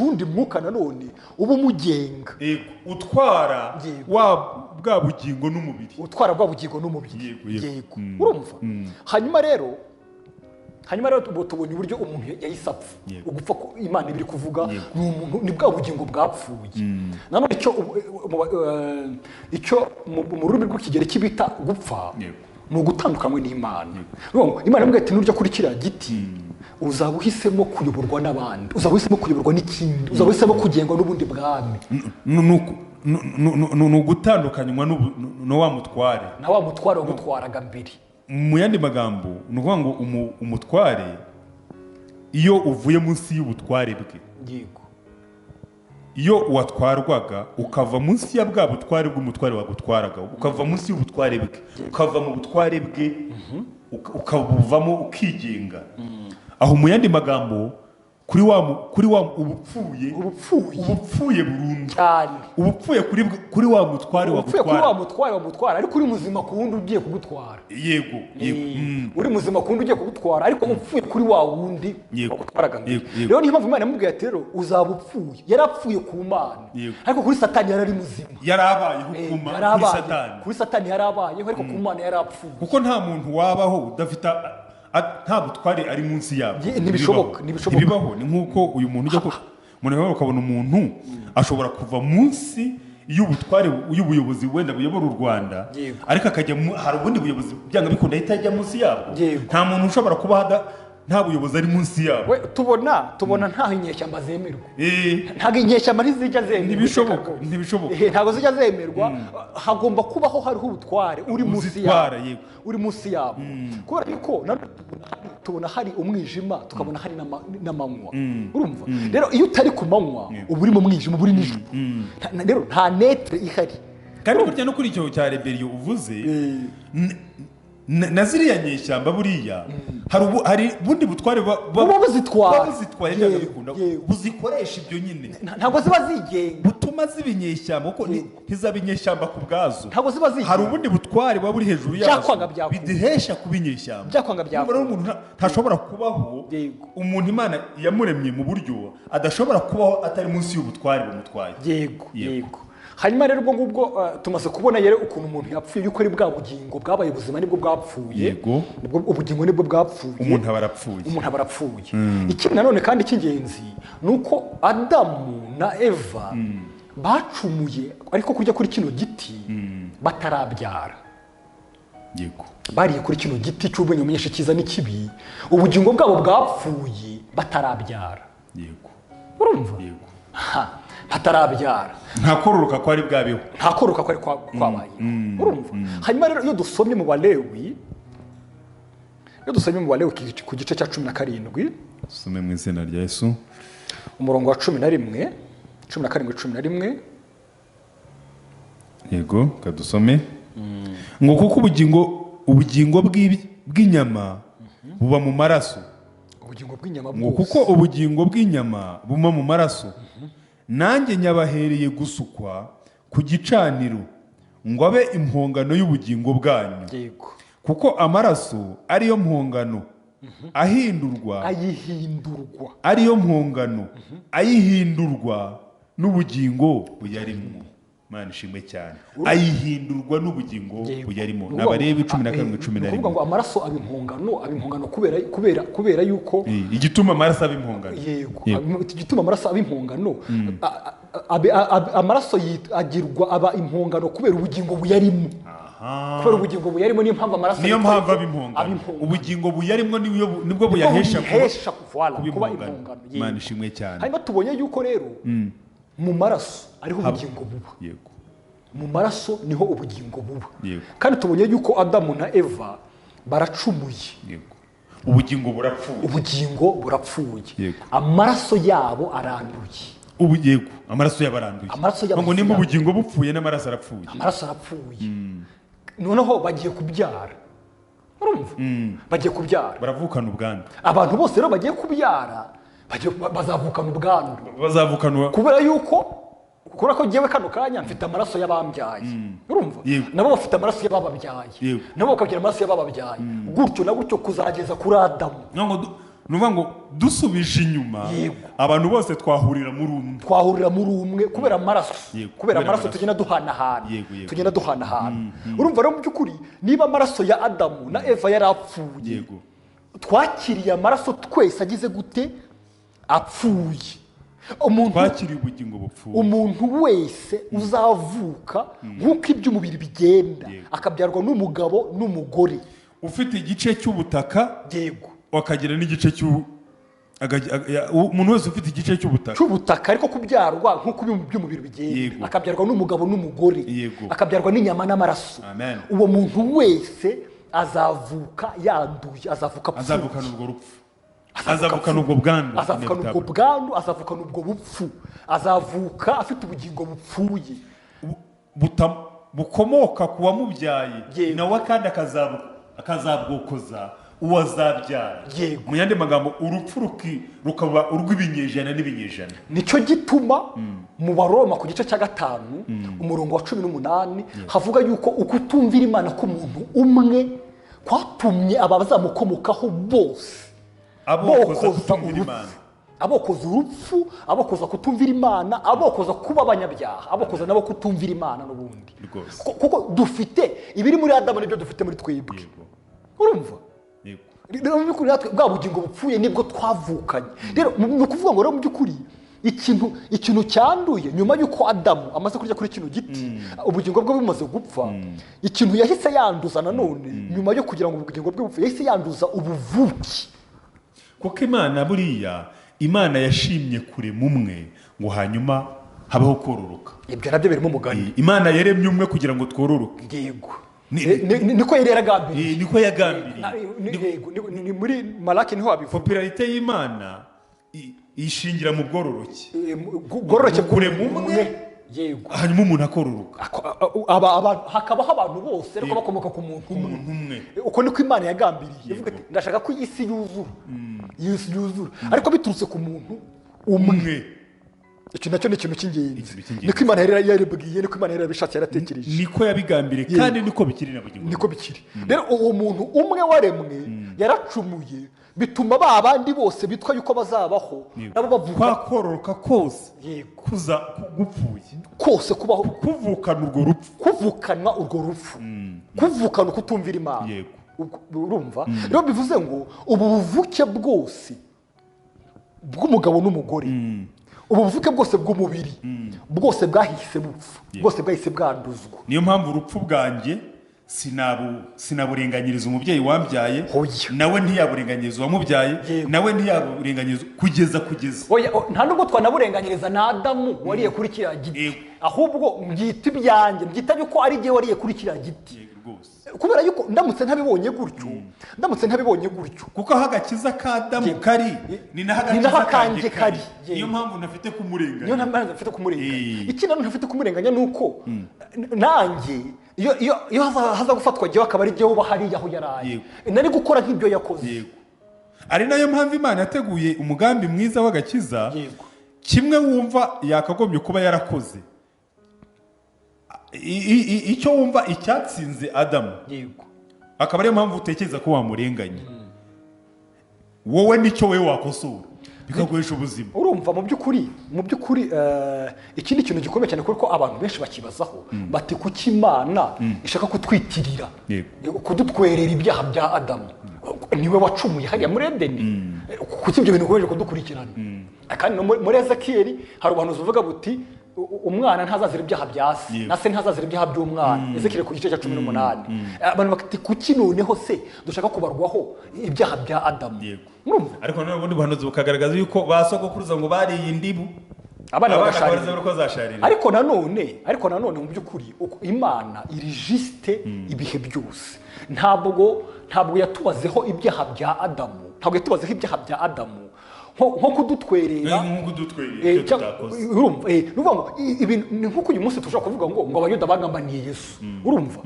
undi mwuka nanone uba umugenga, utwara bwa bugingo n'umubiri, utwara bwa bugingo n'umubiri. Yego. Urumva hanyuma rero tubonye uburyo umuntu yahise apfa. Ugupfa ko Imana ibiri kuvuga ni umuntu, ni bwa bugingo bwapfuye. Nanone icyo mu rurimi rw'ikigereki bita gupfa ni ugutandukanywa n'Imana. Imana iramubwira ati nurya kuri kiriya giti uzaba uhisemo kuyoborwa n'abandi, uzaba uhisemo kuyoborwa n'ikindi, uzaba uhisemo kugengwa n'ubundi bwami. Ni ugutandukanywa na wa mutware, na wa mutware wagutwaraga mbere. Mu yandi magambo ni ukuvuga ngo umutware iyo uvuye munsi y'ubutware bwe, yego, iyo watwarwaga ukava munsi ya bwa butware bw'umutware wagutwaraga, ukava munsi y'ubutware bwe, ukava mu butware bwe, ukabuvamo ukigenga. Aho mu yandi magambo kuri wa ubupfuye burundu cyane, ubupfuye kuri wa mutware wagutwara, kuri wa mutware wagutwara, ariko uri muzima ku wundi ugiye kugutwara. Yego, uri muzima ku wundi ugiye kugutwara, ariko upfuye kuri wa wundi wagutwaraga. Rero niyo mpamvu Imana yamubwiye ati rero uzaba upfuye. Yarapfuye ku Mana, ariko kuri Satani yarari muzima, yarabayeho ku Mana, kuri Satani, kuri Satani yarabayeho, ariko ku Mana yarapfuye. Kuko nta muntu wabaho udafite nta butware ari munsi yabo. Ntibishoboka, ntibibaho. Ni nkuko uyu muntu ujya ko umuntu ukabona umuntu ashobora kuva munsi y'ubutware y'ubuyobozi wenda buyobora u Rwanda, ariko akajya hari ubundi buyobozi byanga bikunda ahita ajya munsi yabwo. Nta muntu ushobora kuba nta buyobozi ari munsi yabo. We tubona ntaho inyeshyamba zemerwa. Ntabwo inyeshyamba ntizijya zemerwa. Ntibishoboka. Ntabwo zijya zemerwa. Hagomba kubaho hariho ubutware uri munsi yabo. Uri munsi yabo. Kubera yuko tubona hari umwijima, tukabona hari n'amanywa. Urumva? Rero iyo utari ku manywa uba uri mu mwijima, uba uri nijoro. Rero nta netre ihari. Kandi burya no kuri icyo cya rebellion uvuze, na ziriya nyeshyamba buriya hari bundi butware buba buzitwaye byanga bikunda, buzikoresha ibyo nyine. Ntabwo ziba zigenga, butuma ziba inyeshyamba kuko ntizaba inyeshyamba ku bwazo. Ntabwo ziba zigenga. Hari ubundi butware buba buri hejuru yazo bidihesha kuba inyeshyamba. Byakwanga byakunda. Umuntu ntashobora kubaho, umuntu Imana yamuremye mu buryo adashobora kubaho atari munsi y'ubutware bumutwaye. Yego, yego. Hanyuma rero ubwo ngubwo tumaze kubona rero ukuntu umuntu yapfuye, yuko ari bwa bugingo bwabaye ubuzima nibwo bwapfuye. Yego. Nibwo ubugingo nibwo bwapfuye. Umuntu aba arapfuye. Umuntu aba arapfuye. Ikindi nanone kandi cy'ingenzi nuko Adamu na Eva bacumuye ariko kurya kuri kino giti batarabyara. Yego. Bariye kuri kino giti cy'ubwenge bumenyesha icyiza n'ikibi, ubugingo bwabo bwapfuye batarabyara. Yego. Urumva? Yego. Batarabyara. Nta kororoka kwari bwabeho. Nta kororoka kwari kwabaye. Urumva? Hanyuma rero iyo dusomye mu Balewi, ku gice cya 17, dusome mu izina rya Yesu, umurongo wa 11, 17 11. Yego, kadusome. Ngo kuko ubugingo bw'inyama buba mu maraso. Ubugingo bw'inyama bwose. Ngo kuko ubugingo bw'inyama buba mu maraso, nanjye nyabahereye gusukwa ku gicaniro ngo abe impongano y'ubugingo bwanyu. Yego. Kuko amaraso ariyo mpongano ahindurwa, ayihindurwa, ariyo mpongano ayihindurwa n'ubugingo buyarimo. Imana ishimwe cyane. Ayihindurwa n'ubugingo buyarimo. N'abarebe 17 11. Kuvuga ngo amaraso aba impongano kubera yuko igituma amaraso aba impongano. Yego. Igituma amaraso aba impongano, amaraso agirwa aba impongano kubera ubugingo buyarimo. Kubera ubugingo buyarimo niyo mpamvu amaraso, niyo mpamvu aba impongano. Ubugingo buyarimo nibwo buyahesha kuba impongano. Imana ishimwe cyane. Hanyuma tubonye yuko rero mu maraso ariho ubugingo buba. Yego. Mu maraso niho ubugingo buba. Kandi tubonye yuko Adamu na Eva baracumuye. Yego. Ubugingo burapfuye. Ubugingo burapfuye. Amaraso yabo aranduye. Yego, amaraso yabo aranduye. Ngo nimba ubugingo bupfuye n'amaraso arapfuye. Amaraso arapfuye. Noneho bagiye kubyara. Urumva? Bagiye kubyara. Baravukana ubwandu. Abantu bose rero bagiye kubyara bazavukana ubwandu. Bazavukana kubera yuko kubera ko ngewe kano kanya mfite amaraso y'abambyaye. Urumva? Nabo bafite amaraso y'abababyaye. Nabo bakagira amaraso y'abababyaye. Gutyo na gutyo kuzageza kuri Adamu. Nuvuga ngo dusubije inyuma abantu bose twahurira muri umwe. Twahurira muri umwe kubera amaraso. Kubera amaraso tugenda duhanahana. Tugenda duhanahana. Urumva rero mu by'ukuri niba amaraso ya Adamu na Eva yarapfuye, twakiriye amaraso twese agize gute? Apfuye. Umuntu twakiriye ubugingo bupfuye. Umuntu wese uzavuka nk'uko iby'umubiri bigenda, akabyarwa n'umugabo n'umugore, ufite igice cy'ubutaka, yego, wakagira n'igice cy'u umuntu wese ufite igice cy'ubutaka ariko kubyarwa nk'uko iby'umubiri bigenda, akabyarwa n'umugabo n'umugore, akabyarwa n'inyama n'amaraso. Uwo muntu wese azavuka yanduye, azavuka apfuye, azavukana urwo rupfu, azavukana ubwo bwandu, azavukana ubwo bwandu, azavukana ubwo bupfu, azavuka afite ubugingo bupfuye bukomoka ku wamubyaye, nawe kandi akazabwokoza uwazabyara. Mu yandi magambo urupfu rukaba urw'ibinyejana n'ibinyejana. Nicyo gituma mu Baroma ku gice cya 5 umurongo wa 18 havuga yuko ukutumvira Imana k'umuntu umwe kwatumye abazamukomokaho bose abokoza Imana, abokoza urupfu, abokoza kutumvira Imana, abokoza kuba abanyabyaha, abokoza nabo kutumvira Imana n'ubundi. Kuko dufite ibiri muri Adamu nibyo dufite muri twebwe. Urumva? Rero mu by'ukuri natwe bwa bugingo bupfuye nibwo twavukanye. Rero ni ukuvuga ngo rero mu by'ukuri Ikintu cyanduye nyuma y'uko Adamu amaze kurya kuri kino giti, ubugingo bwe bumaze gupfa, ikintu yahise yanduza nanone nyuma yo kugira ngo ubugingo bwe bupfe, yahise yanduza ubuvuke. Kuko Imana buriya, Imana yashimye kurema umwe ngo hanyuma habaho kororoka. Ibyo nabyo birimo umugani. Imana yaremye umwe kugira ngo twororoke. Yego. Niko yari yaragambiriye. Niko yagambiriye. Ni muri Malaki niho abivuga. Popularité y'Imana ishingira mu bwororoke. Bwororoke kurema umwe. Yego. Hanyuma umuntu akororoka. Hakabaho abantu bose ariko bakomoka ku muntu umwe. Uko niko Imana yagambiriye. Ivuga ati ndashaka ko isi yuzura. Isi yuzura. Ariko biturutse ku muntu umwe. Icyo nacyo ni ikintu cy'ingenzi. Niko Imana yari yaribwiye, niko Imana yari yarabishatse, yaratekereje. Niko yabigambiriye kandi niko bikiri na bugingo. Niko bikiri. Rero uwo muntu umwe waremwe yaracumuye, bituma ba bandi bose bitwa yuko bazabaho nabo bavuka. Kwa kororoka kose kuza gupfuye kose kubaho, kuvukana urwo rupfu, kuvukana urwo rupfu, kuvukana kutumvira Imana. Urumva? Rero bivuze ngo ubu buvuke bwose bw'umugabo n'umugore, ubuvuke bwose bw'umubiri bwose bwahise bupfa, bwose bwahise bwanduzwa. Niyo mpamvu urupfu bwanjye sinaburenganyiriza umubyeyi wambyaye, nawe ntiyaburenganyiriza uwamubyaye, nawe ntiyaburenganyiriza kugeza. Nta nubwo twanaburenganyiriza na Adamu wariye kuri kiriya giti, ahubwo mbyita ibyanjye, mbyita yuko ari jye wariye kuri kiriya giti. Kubera yuko ndamutse ntabibonye gutyo, kuko aho agakiza ka Adamu kari ni naho agakiza kanjye kari. Niyo mpamvu ntafite kumurenganya. Ikindi nanone ntafite kumurenganya ni uko nanjye iyo haza gufatwa jyewe akaba ari jyewe uba hariya aho yaraye, nari gukora nk'ibyo yakoze. Ari nayo mpamvu Imana yateguye umugambi mwiza w'agakiza. Kimwe wumva yakagombye kuba yarakoze, icyo wumva icyatsinze Adamu, akaba ariyo mpamvu utekereza ko wamurenganya, wowe nicyo wowe wakosora bikaguhesha ubuzima. Urumva mu by'ukuri ikindi kintu gikomeye cyane kuko abantu benshi bakibazaho bati kuki Imana ishaka kutwitirira, kudutwerera ibyaha bya Adamu, niwe wacumuye hariya muri Edeni, kuki ibyo bintu bikomeje kudukurikirana? Kandi no muri Ezekiyeli hari ubuhanuzi buvuga buti umwana ntazazira ibyaha bya se, na se ntazazira ibyaha by'umwana. Ezekiyeli ku gice cya 18. Abantu bati kuki noneho se dushaka kubarwaho ibyaha bya Adamu? Urumva? Ariko none ubundi buhanuzi bukagaragaza yuko ba sogokuruza ngo bariye indibu, abana bagasharira. Ariko nanone mu by'ukuri Imana iri juste ibihe byose. Ntabwo yatubazeho ibyaha bya Adamu, ntabwo yatubazeho ibyaha bya Adamu nko kudutwerera, urumva? Ngo ibintu nkuko uyu munsi tushobora kuvuga ngo abayuda bagambaniye Yesu, urumva?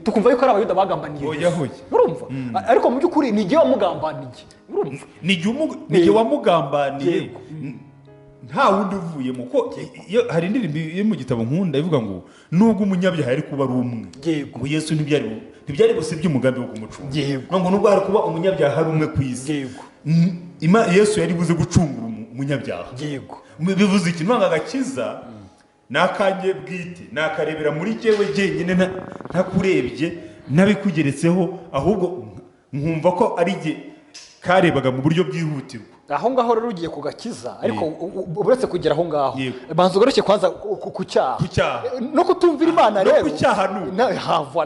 Tukumva yuko ari abayuda bagambaniye Yesu, urumva? Ariko mu by'ukuri ni jye wamugambaniye, urumva? Ni jye wamugambaniye, nta wundi uvuyemo. Ko hari indirimbo yo mu gitabo nkunda ivuga ngo nubwo umunyabyaha yari kuba ari umwe, ngo Yesu ntibyari busibye umugambi wo kumucunga. Ngo nubwo hari kuba umunyabyaha ari umwe ku isi, Yesu yari buze gucungura umunyabyaha. Bivuze iki? Nanga agakiza nakanjye bwite, nakarebera muri jyewe jyenyine, ntakurebye nabikugeretseho, ahubwo nkumva ko ari jye karebaga mu buryo bwihutirwa. Aho ngaho rero ugiye kugakiza, ariko uretse kugera aho ngaho banza ugaruke kwanza ku cyaha no kutumvira Imana. Rero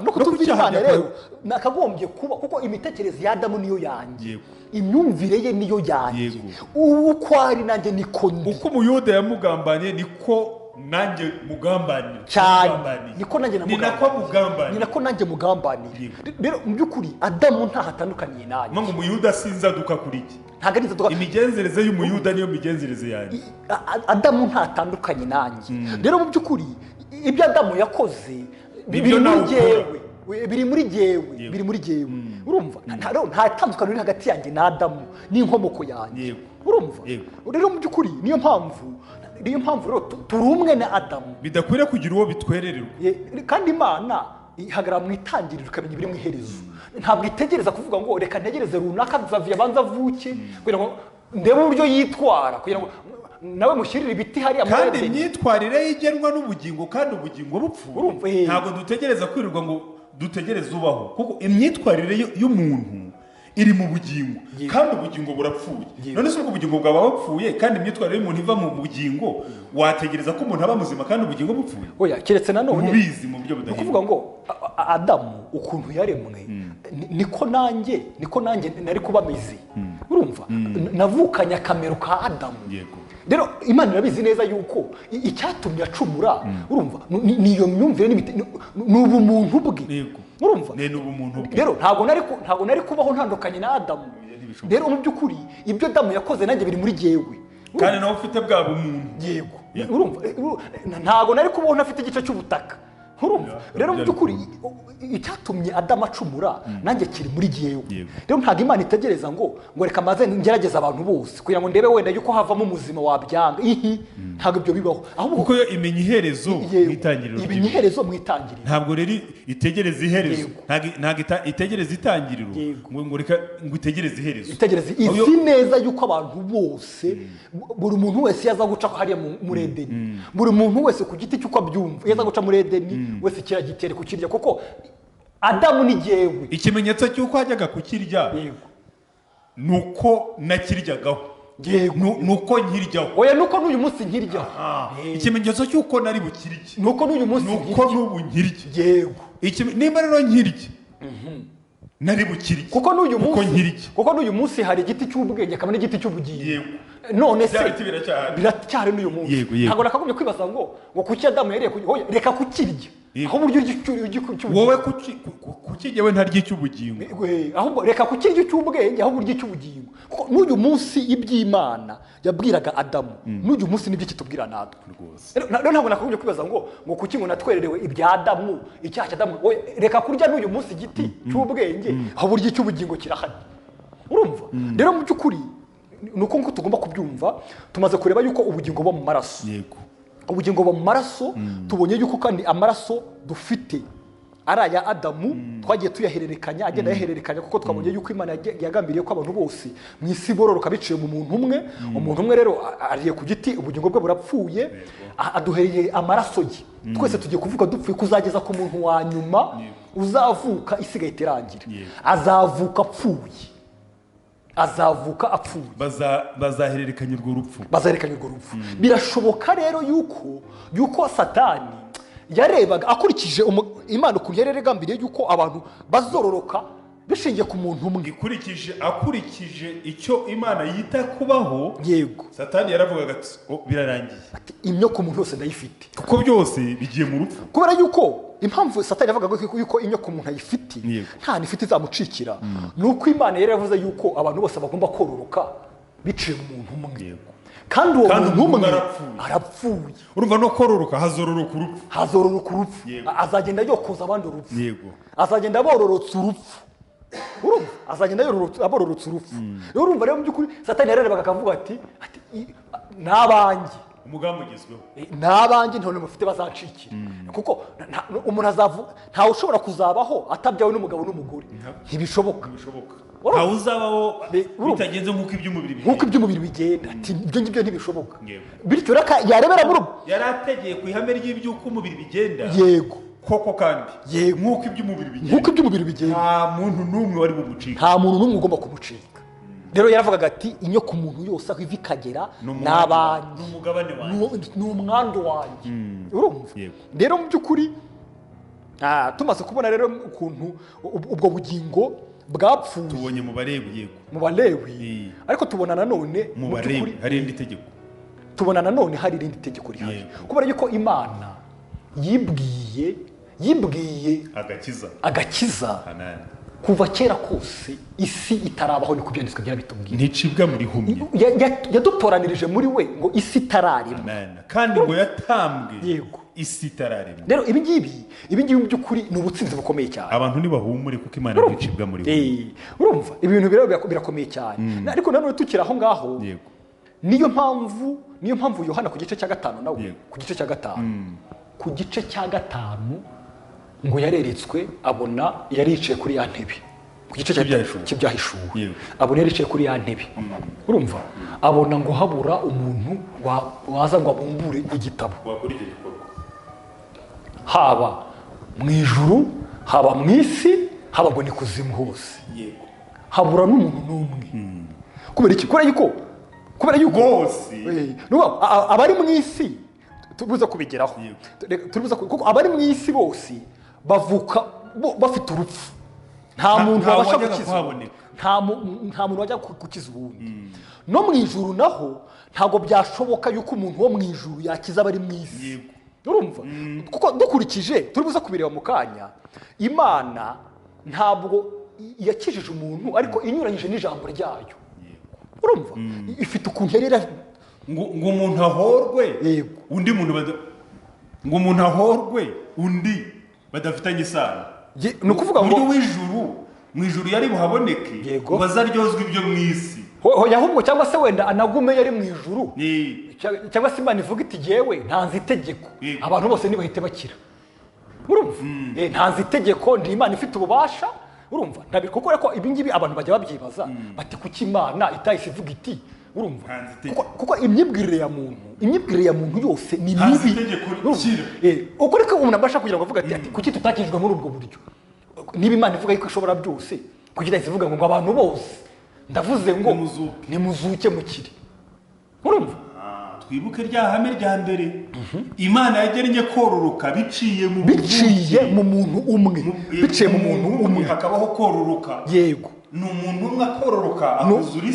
no kutumvira Imana rero nakagombye kuba, kuko imitekerereze ya Adamu niyo yanjye, imyumvire ye niyo yanjye, uko ari nanjye niko ndi. Uko umuyuda yamugambaniye niko nanjye mugambaniye cyane, niko nanjye namugambaniye, ni nako nanjye mugambaniye. Rero mu by'ukuri Adamu ntaho atandukaniye nanjye. Ngo umuyuda sinzaduka kuri iki, ntabwo ari inzaduka. Imigenzereze y'umuyuda niyo migenzereze yanjye. Adamu ntatandukanye nanjye. Rero mu by'ukuri ibyo Adamu yakoze biri muri jyewe, biri muri jyewe, urumva? Nta tandukaniro riri hagati yanjye na Adamu n'inkomoko yanjye, urumva? Rero mu by'ukuri niyo mpamvu rero turi umwe na Adamu, bidakwiriye kugira uwo bitwerererwa. Kandi Imana ihagarara mu itangiriro ikamenya ibiri mu iherezo. Ntabwo itegereza kuvuga ngo reka ntegereze runaka Xavier abanza avuke kugira ngo ndebe uburyo yitwara, kugira ngo nawe mushyirire ibiti hariya. Kandi imyitwarire yigenwa n'ubugingo, kandi ubugingo bupfuye. Ntabwo dutegereza kwirirwa ngo dutegereze ubaho, kuko imyitwarire y'umuntu Iri mu bugingo kandi ubugingo burapfuye. None se ubwo bugingo bwaba bupfuye kandi imyitwarire y'umuntu iva mu bugingo, wategereza ko umuntu aba muzima kandi ubugingo bupfuye? Oya, keretse nanone ubizi mu buryo budahinduka. Ukuvuga ngo Adamu ukuntu yaremwe niko nanjye nari kuba meze. Urumva navukanye akamero ka Adamu. Yego. Rero Imana irabizi neza yuko icyatumye acumura, urumva niyo myumvire ni ubumuntu bwe. Urumva ni ubumuntu bwe. Rero ntabwo nari kubaho ntandukanye na Adamu. Rero mu by'ukuri ibyo Adamu yakoze nanjye biri muri jyewe. Kandi nawe ufite bwa bumuntu. Yego. Urumva ntabwo nari kubaho ntafite igice cy'ubutaka. Urumva rero mu by'ukuri icyatumye Adamu acumura nanjye kiri muri jyewe. Rero ntabwo Imana itegereza ngo reka maze ngerageza abantu bose kugira ngo ndebe wenda yuko havamo umuzima wabyanga. Ntabwo ibyo bibaho. Ahubwo kuko yo imenya iherezo mu itangiriro. Imenya iherezo mu itangiriro. Ntabwo rero itegereza iherezo. Ntabwo itegereza itangiriro ngo reka ngo itegereze iherezo. Itegereze izi neza yuko abantu bose buri muntu wese yaza guca hariya muri Edeni. Buri muntu wese ku giti cy'uko abyumva yaza guca muri Edeni wese kiragitere kukirya kuko Adamu ni jyewe. Ikimenyetso cy'uko hajyaga kukirya nuko nakiryagaho. Nuko nkiryaho. Oya, nuko n'uyu munsi nkiryaho. Ikimenyetso cy'uko nari bukirye nuko n'uyu munsi nkirya. Nuko n'ubu nkirya. Yego. Nimba rero nkirya nari bukirye. Kuko n'uyu munsi, kuko n'uyu munsi hari igiti cy'ubwenge akaba n'igiti cy'ubugingo. Yego. None se biracyari n'uyu munsi. Ntabwo nakagombye kwibaza ngo kuki Adamu yariye, reka kukirya. Aho buryo cy'ubugingo. Wowe kuki yewe ntarya icy'ubugingo. Ahubwo reka kukirya icy'ubwenge aho buryo icy'ubugingo. Kuko n'uyu munsi iby'Imana yabwiraga Adamu, n'uyu munsi nibyo kitubwira natwe. Rero ntabwo nakagombye kwibaza ngo kuki ngo natwererewe ibya Adamu, icyaha cya Adamu. Reka kurya n'uyu munsi igiti cy'ubwenge aho buryo icy'ubugingo kirahari. Urumva? Rero mu by'ukuri nuko nko tugomba kubyumva, tumaze kureba yuko ubugingo buba mu maraso. Yego. Ubugingo buba mu maraso, tubonye yuko kandi amaraso dufite ari aya Adamu, twagiye tuyahererekanya, agenda yahererekanya kuko twabonye yuko Imana yagambiriye ko abantu bose mu isi bororoka biciye mu muntu umwe. Umuntu umwe rero ariye ku giti ubugingo bwe burapfuye, aduhereye amaraso ye. Twese tugiye kuvuga dupfuye kuzageza ku muntu wa nyuma uzavuka isigaye iterangira. Azavuka apfuye. Azavuka apfuye. Bazahererekanya urwo rupfu. Bazahererekanya urwo rupfu. Birashoboka rero yuko Satani yarebaga akurikije Imana ukuntu yari yaragambiriye yuko abantu bazororoka bishingiye ku muntu umwe. Akurikije icyo Imana yita kubaho. Yego. Satani yaravugaga ati birarangiye. Ati imyoko umuntu yose ndayifite. Kuko byose bigiye mu rupfu. Kubera yuko impamvu Satani yavugaga yuko inyoko umuntu ayifite nta nifite izamucikira, nuko Imana yari yavuze yuko abantu bose bagomba kororoka biciye mu muntu umwe. Kandi uwo muntu umwe arapfuye. Urumva no kororoka hazororoka urupfu. Hazororoka urupfu. Azagenda yokoza abandi urupfu. Yego. Azagenda abororotsa urupfu. Urumva azagenda abororotsa urupfu. Rero urumva rero mu by'ukuri Satani yararebaga akavuga ati nabanjye umugambi ugezweho, nabanjye nta n'umwe mufite bazacikira. Kuko umuntu azavuka ntawe ushobora kuzabaho atabyawe n'umugabo n'umugore. Ntibishoboka. Ntawe uzabaho bitagenze nk'uko iby'umubiri bigenda. Nk'uko iby'umubiri bigenda. Ati ibyo ngibyo ntibishoboka. Bityo reka yarebera muri ubu. Yarategeye ku ihame ry'iby'uko umubiri bigenda. Yego. Koko kandi. Yego. Nk'uko iby'umubiri bigenda. Nk'uko iby'umubiri bigenda. Nta muntu n'umwe wari bumucika. Nta muntu n'umwe ugomba kumucika. Rero yaravugaga ati inyoko umuntu yose aho iva ikagera n'abanjye, n'umugabane wanjye, ni umwandu wanjye. Urumva? Rero mu by'ukuri tumaze kubona rero ukuntu ubwo bugingo bwapfuye tubonye mu Balewi. Yego. Mu Balewi. Ariko tubona nanone mu Balewi hari irindi tegeko. Tubona nanone hari irindi tegeko rihari. Kubera yuko Imana yibwiye agakiza. Amen. Kuva kera kose isi itarabaho, niko byanditswe byarabitubwiye. Nticibwa muri humye. Yadutoranirije muri we ngo isi itararemwa. Amen. Kandi ngo yatambwe. Yego. Isi itararemwa. Rero ibi ngibi mu by'ukuri ni ubutsinzi bukomeye cyane. Abantu ntibahumure kuko Imana nticibwa muri humye. Urumva ibintu birakomeye cyane. Ariko nanone tukiri aho ngaho. Yego. Niyo mpamvu Yohana ku gice cya 5 nawe ku gice cya 5. Ku gice cya 5 ngo yareretswe abona yaricaye kuri ya ntebe. Ku gice cy'ibyahishuwe. Abona yaricaye kuri ya ntebe. Urumva? Abona ngo habura umuntu waza ngo abumbure igitabo. Wakora icyo gikorwa. Haba mu ijuru, haba mu isi, haba ngo ni kuzimu hose. Yego. Habura n'umuntu n'umwe. Kubera iki? Kubera yuko bose abari mu isi tubuza kubigeraho. Tubuza kuko abari mu isi bose bavuka bafite urupfu. Nta muntu wabasha gukiza. Nta muntu wajya gukiza uwundi. No mu ijuru naho ntago byashoboka yuko umuntu wo mu ijuru yakiza abari mu isi. Urumva? Kuko dukurikije turibuza kubireba mu kanya, Imana ntabwo yakijije umuntu ariko inyuranyije n'ijambo ryayo. Urumva? Ifite ukuntu yari ngo umuntu ahorwe undi muntu ngo umuntu ahorwe undi badafitanye isano. Ni ukuvuga ngo w'ijuru mu ijuru yari buhaboneke bazaryozwa ibyo mu isi. Hoya ahubwo cyangwa se wenda anagume yari mu ijuru. Cyangwa se Imana ivuga iti jewe ntanze itegeko abantu bose nibahite bakira. Urumva? Ntanze itegeko ndi Imana ifite ububasha. Urumva? Ndabikokora ko ibi ngibi abantu bajya babyibaza bati kuki Imana itahise ivuga iti urumva? Kuko imyibwirire ya muntu yose ni mibi. Uko reko umuntu abasha kugira ngo avuga ati kuki tutakijwe muri ubwo buryo? Niba Imana ivuga yuko ishobora byose, kuki itahise ivuga ngo abantu bose ndavuze ngo nimuzuke mukire. Urumva? Twibuke rya hame rya mbere. Imana yagennye kororoka biciye mu muntu umwe. Biciye mu muntu umwe hakabaho kororoka. Yego. Ni umuntu umwe akororoka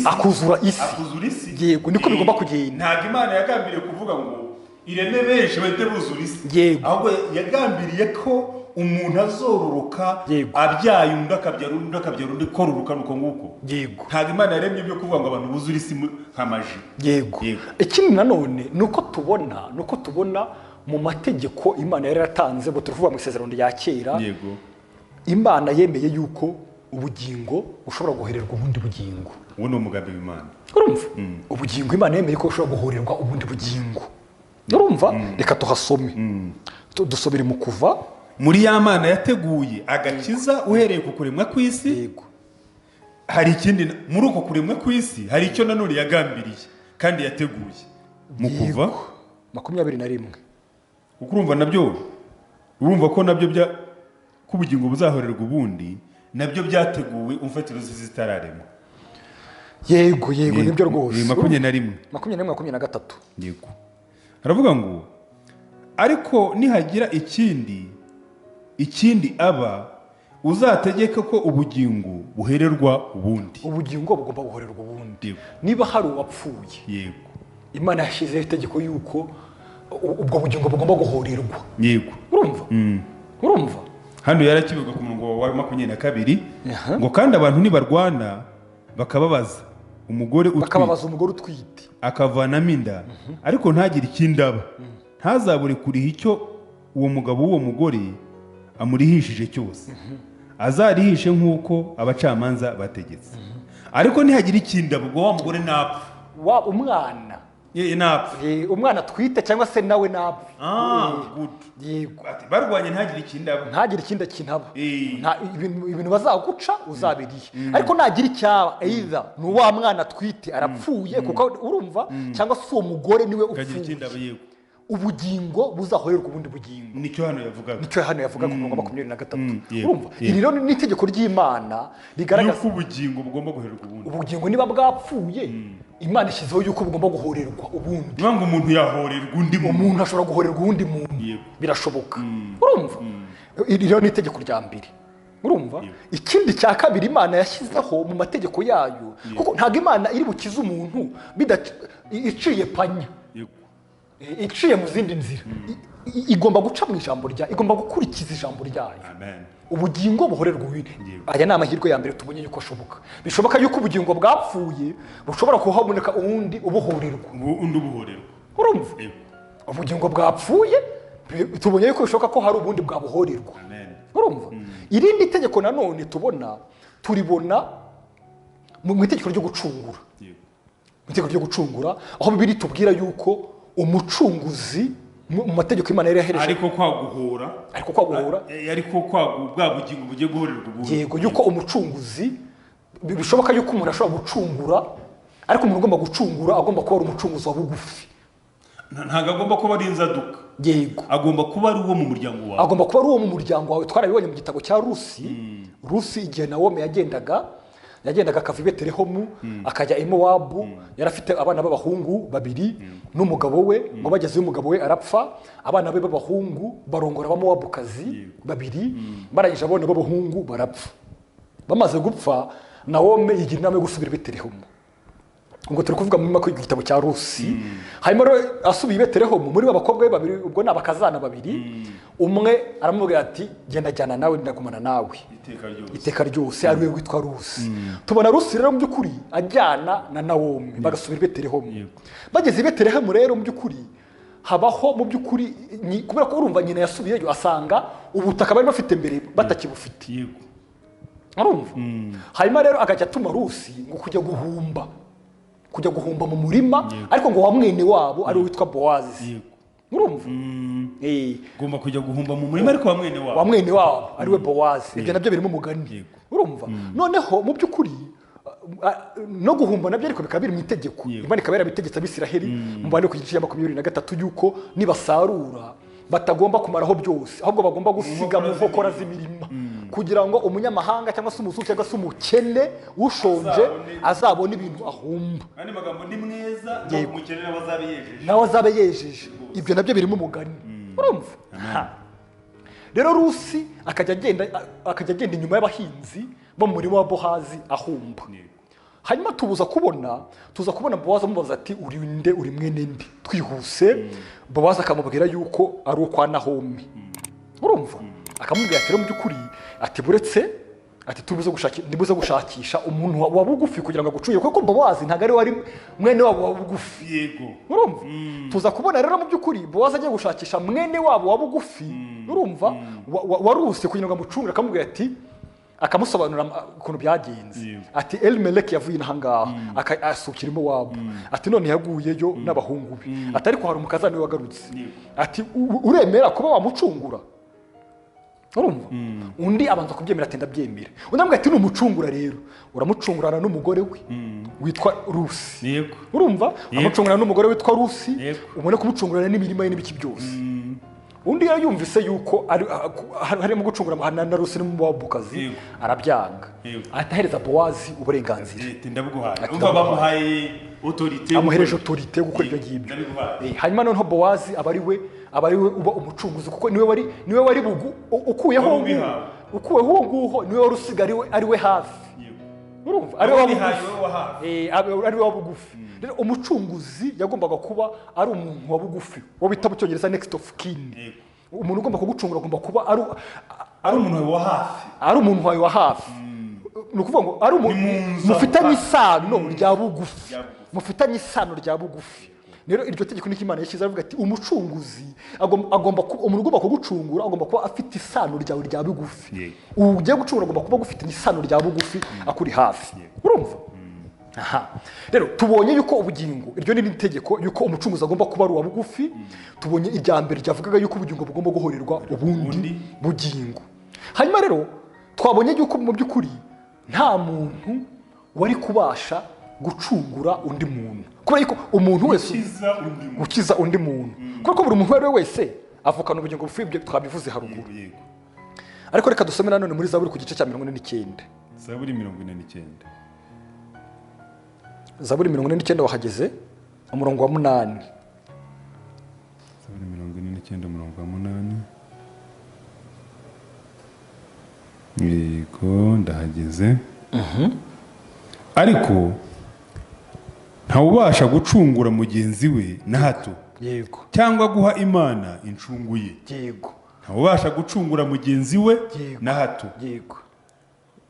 akuzura isi. Yego, niko bigomba kugenda. Ntabwo Imana yagambiriye kuvuga ngo ireme benshi bahite buzura isi. Ahubwo yagambiriye ko umuntu azororoka abyaye undi akabyara undi akabyara undi, kororoka nuko nguko. Yego. Ntabwo Imana yaremye ibyo kuvuga ngo abantu buzure isi nk'amaji. Yego. Ikindi nanone nuko tubona mu mategeko Imana yari yaratanze, bo tuvuga mu isezerano rya kera. Yego. Imana yemeye yuko ubugingo bushobora guhererwa ubundi bugingo. Uwo ni umugambi w'Imana. Urumva? Ubugingo Imana yemeye ko bushobora guhererwa ubundi bugingo. Urumva? Reka tuhasome. Dusubire mu Kuva. Muri ya Mana yateguye agakiza uhereye ku kuremwa kw'isi. Yego. Hari ikindi muri uko kuremwa kw'isi hari icyo nanone yagambiriye kandi yateguye. Mu Kuva 21. Kuko urumva nabyo, urumva ko nabyo bya kubugingo buzahorerwa ubundi nabyo byateguwe umfatiro zitararemwa. Yego yego nibyo rwose. 21. 21 23. Yego. Haravuga ngo ariko nihagira ikindi aba uzategeka ko ubugingo buhererwa ubundi. Ubugingo bugomba guhererwa ubundi. Niba hari uwapfuye. Yego. Imana yashyizeho itegeko yuko ubwo bugingo bugomba guhorerwa. Yego. Urumva? Urumva? Hano yarakivuga ku murongo wa 22 ngo kandi abantu nibarwana bakababaza umugore utwite akavanamo inda ariko ntagire ikindi aba, ntazabure kuriha icyo uwo mugabo w'uwo mugore amurihishije cyose, azarihishe nk'uko abacamanza bategetse. Ariko ntihagira ikindi aba, ubwo wa mugore napfa, wa umwana napfa, umwana atwite cyangwa se nawe napfa. Good. Yego. Ati barwanye ntagire ikindi aba, ntagire ikindi kintu aba, ibintu bazaguca uzabiriye. Ariko nagira icyaba either ni wa mwana atwite arapfuye kuko urumva, cyangwa se uwo mugore niwe upfuye. Ubugingo buzahorerwa ubundi bugingo. Nicyo hano yavugaga. Nicyo hano yavugaga ku murongo wa 23. Urumva? Iri rero ni itegeko ry'Imana rigaragaza yuko ubugingo bugomba guhererwa ubundi. Ubugingo niba bwapfuye, Imana ishyizeho yuko bugomba guhorerwa ubundi. Niba ngo umuntu yahorerwa undi muntu, umuntu ashobora guhorerwa undi muntu. Birashoboka. Urumva? Iri rero ni itegeko rya mbere. Urumva? Ikindi cya kabiri Imana yashyizeho mu mategeko yayo, kuko ntabwo Imana iri bukize umuntu iciye panya. Iciye mu zindi nzira. Igomba guca mu ijambo rya, igomba gukurikiza ijambo ryayo. Amen. Ubugingo buhorerwa ubundi. Aya ni amahirwe ya mbere tubonye yuko ashoboka. Bishoboka yuko ubugingo bwapfuye bushobora kuhaboneka uwundi ubuhorerwa. Undi ubuhorerwa. Urumva? Ubugingo bwapfuye tubonye yuko bishoboka ko hari ubundi bwabuhorerwa. Amen. Urumva? Irindi tegeko nanone tubona turibona mu itegeko ryo gucungura. Mu itegeko ryo gucungura aho Bibiliya itubwira yuko umucunguzi mu mategeko Imana yari yahereje, ariko kwaguhora, ariko bwa bugingo bugiye guhorerwa ubundi. Yego, yuko umucunguzi bishoboka yuko umuntu ashobora gucungura, ariko umuntu ugomba gucungura agomba kuba ari umucunguzi wa bugufi. Ntabwo agomba kuba ari inzaduka. Yego. Agomba kuba ari uwo mu muryango wawe. Agomba kuba ari uwo mu muryango wawe. Twarabibonye mu gitabo cya Rusi. Rusi igihe Nawomi yagendaga Yagendaga akava i Betelehemu akajya i Mowabu. Yari afite abana b'abahungu babiri n'umugabo we, ngo bagezeyo umugabo we arapfa, abana be b'abahungu barongora abamowabukazi babiri, barangije abana b'abahungu barapfa. Bamaze gupfa, Nawomi yigira inama yo gusubira i Betelehemu. Ubwo turi kuvuga muri mako igitabo cya Rusi. Hanyuma rero asubiye i Betelehemu, muri ba bakobwa be babiri, ubwo ni abakazana babiri, umwe aramubwira ati genda jyana nawe, ndagumana nawe iteka ryose, iteka ryose, ari we witwa Rusi. Tubona Rusi rero mu by'ukuri ajyana na Nawomi, bagasubira i Betelehemu. Bageze i Betelehemu rero, mu by'ukuri habaho mu by'ukuri kubera ko urumva nyina yasubiyeyo asanga ubutaka bari bafite mbere batakibufite. Urumva, hanyuma rero akajya atuma Rusi ngo kujya guhumba mu murima, ariko ngo wa mwene wabo ari we witwa Bowazi. Urumva? Ugomba kujya guhumba mu murima, ariko wa mwene wabo. Wa mwene wabo ari we Bowazi. Ibyo nabyo birimo umugani. Urumva, noneho mu by'ukuri no guhumba nabyo ariko bikaba biri mu itegeko. Imana ikaba yarabitegetse Abisiraheli mu Bandi ku gice cya 23 yuko nibasarura batagomba kumaraho byose, ahubwo bagomba gusiga mu nkokora z'imirima, kugira ngo umunyamahanga cyangwa se umuzungu cyangwa se umukene ushonje azabone ibintu ahumba. Andi magambo, ni mwiza umukene nawe azabe yejeje. Nawe azabe yejeje. Ibyo nabyo birimo umugani. Urumva? Ha. Rero Rusi akajya agenda inyuma y'abahinzi bo mu murima wa Bohazi ahumba. Hanyuma tuza kubona Bowazi amubaza ati uri nde, uri mwene nde? Twihuse, Bowazi akamubwira yuko ari uwo kwa Nahomi. Urumva, akamubwira ati rero mu by'ukuri, ati buretse, ati ndibuze gushakisha umuntu wa bugufi kugira ngo agucunge, kuko Bowazi ntabwo ari wari mwene wabo wa bugufi. Urumva, tuza kubona rero mu by'ukuri Bowazi agiye gushakisha mwene wabo wa bugufi, urumva, wa Rusi kugira ngo amucungure, akamubwira ati, akamusobanurira ukuntu byagenze. Ati Elimeleki yavuye inaha ngaha asukira iwabo, ati none yaguyeyo n'abahungu be, ati ariko hari umukazana we wagarutse. Ati uremera kuba wamucungura? Urumva, undi abanza kubyemera, ati ndabyemera. Undi amubwira ati numucungura rero uramucungurana n'umugore we witwa Rusi. Urumva, amucungurana n'umugore witwa Rusi, ubone kumucungurana n'imirima ye n'ibiki byose. Undi yari yumvise yuko harimo gucungura na Rusi n'umubabukazi, arabyanga, ahita ahereza Bowazi uburenganzira. Ati ndabuguhaye. Ati Umva, ndabuguhaye. bamuhaye autorité. Amuhereje autorité yo gukora ibyo ngibyo. Ndabiguhaye. Hanyuma noneho Bowazi aba ari we uba umucunguzi, kuko niwe wari bugu ukuyeho Wari uwo nguwo. ubihawe. Ukuyeho uwo nguwo, niwe wari usigaye ari we hafi. Urumva, ari we wa Wabihaye bugufi. wowe wa hafi. Ari we wa bugufi. Rero umucunguzi yagombaga kuba ari umuntu wa bugufi, uwo bita mu Cyongereza next of kin. Umuntu ugomba kugucungura agomba kuba ari Ari umuntu wa hafi. ari umuntu wawe wa hafi. Ni ukuvuga ngo ari umuntu Ni mu nzu mufitanye aho isano rya bugufi. Rya bugufi. Mufitanye isano rya bugufi. Rero iryo tegeko niko Imana yashyize, aravuga ati umucunguzi agomba kuba umuntu ugomba kugucungura, agomba kuba afite isano ryawe rya bugufi. Ubu ugiye gucungura agomba kuba agufite isano rya bugufi, akuri hafi. Urumva, aha rero tubonye yuko ubugingo, iryo ni itegeko yuko umucunguzi agomba kuba ari uwa bugufi. Tubonye irya mbere ryavugaga yuko ubugingo bugomba guhorerwa ubundi Ubundi. bugingo. Hanyuma rero twabonye yuko mu by'ukuri nta muntu wari kubasha gucungura undi muntu, kubera yuko umuntu wese Gukiza undi muntu. Gukiza undi muntu, kubera ko buri muntu uwo ari we wese avukana ubugingo bupfuye. Ibyo twabivuze haruguru. Ariko reka dusome nanone muri Zaburi ku gice cya 49. Zaburi 49. Zaburi 49, wahageze? Umurongo wa 8. Zaburi 49, umurongo wa 8. Yego, ndahageze. Ariko ntawubasha gucungura mugenzi we na hato, cyangwa guha Imana incungu ye. Ntawubasha gucungura mugenzi we na hato.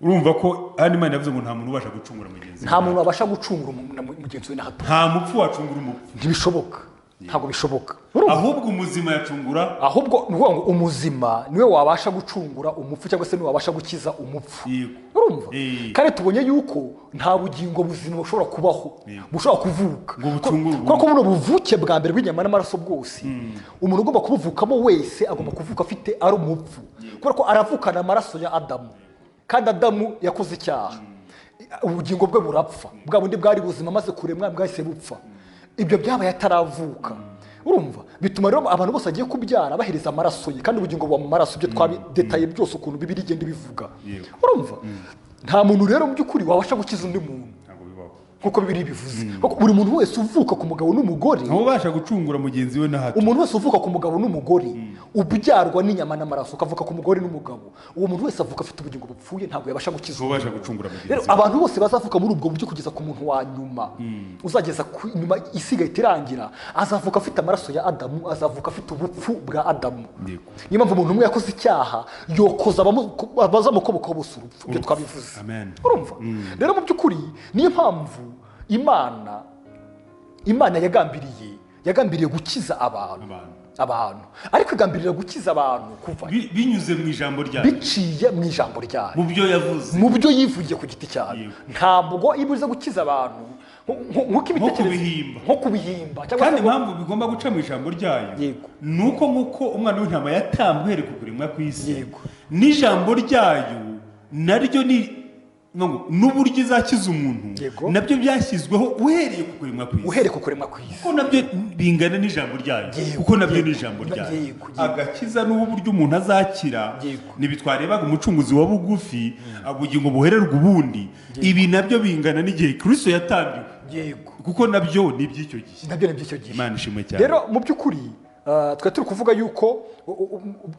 Urumva ko hano Imana yavuze ngo nta muntu ubasha gucungura mugenzi we. Nta muntu wabasha gucungura umuntu na mugenzi we na hato. Nta mupfu wacungura umupfu. Ntibishoboka, ntabwo bishoboka. Urumva? Ahubwo umuzima yacungura. Ahubwo ni ukuvuga ngo umuzima niwe wabasha gucungura umupfu, cyangwa se niwe wabasha gukiza umupfu. Urumva, kandi tubonye yuko nta bugingo buzima bushobora kubaho, bushobora kuvuka Ngo bucungure ubundi. Kuko buno buvuke bwa mbere bw'inyama n'amaraso bwose, umuntu ugomba kubuvukamo wese agomba kuvuka afite ari umupfu, kubera ko aravukana amaraso ya Adamu, kandi Adamu yakoze icyaha, ubugingo bwe burapfa. Bwa bundi bwari buzima amaze kuremwa bwahise bupfa. Ibyo byabaye ataravuka. Urumva, bituma rero abantu bose agiye kubyara bahereza amaraso ye, kandi ubugingo buba mu maraso. Ibyo twabidetaye byose ukuntu Bibiri igenda ibivuga. Urumva. Nta muntu rero mu by'ukuri wabasha gukiza undi muntu nkuko Bibiliya bivuze. Kuko buri muntu wese uvuka ku mugabo n'umugore, ntubasha gucungura mugenzi we na hato. Umuntu wese uvuka ku mugabo n'umugore ubyarwa n'inyama n'amaraso, ukavuka ku mugore n'umugabo, uwo muntu wese avuka afite ubugingo bupfuye, ntabwo yabasha gukiza. Ntubasha gucungura mugenzi we. Abantu bose bazavuka muri ubwo buryo kugeza ku muntu wa nyuma uzageza nyuma isigaye itirangira, azavuka afite amaraso ya Adamu, azavuka afite ubupfu bwa Adamu. Niyo mpamvu umuntu umwe yakoze icyaha yokoza abazamukomokaho bose urupfu. Ibyo twabivuze. Urumva? Rero mu by'ukuri niyo mpamvu Imana yagambiriye gukiza abantu, ariko igambirira gukiza abantu kuva binyuze mu ijambo ryayo, biciye mu ijambo ryayo, mu byo yavuze, mu byo yivugiye ku giti cyayo. Ntabwo ibuze gukiza abantu nko kubihimba. Kandi impamvu bigomba guca mu ijambo ryayo nuko nkuko umwana w'intama yatambwe uhereye ku kuremwa kw'isi, n'ijambo ryayo naryo ni n'uburyo izakiza umuntu nabyo byashyizweho uhereye ku kuremwa kw'isi, uhereye ku kuremwa kw'isi, kuko nabyo bingana n'ijambo ryayo, kuko nabyo ni ijambo ryayo. Agakiza n'uburyo umuntu azakira ntibitwarebaga umucunguzi wa bugufi, ubugingo buhererwa ubundi, ibi nabyo bingana n'igihe Kristo yatambiwe, kuko nabyo ni iby'icyo gihe, nabyo ni iby'icyo gihe. Imana ishimwe cyane. Rero mu by'ukuri twe turi kuvuga yuko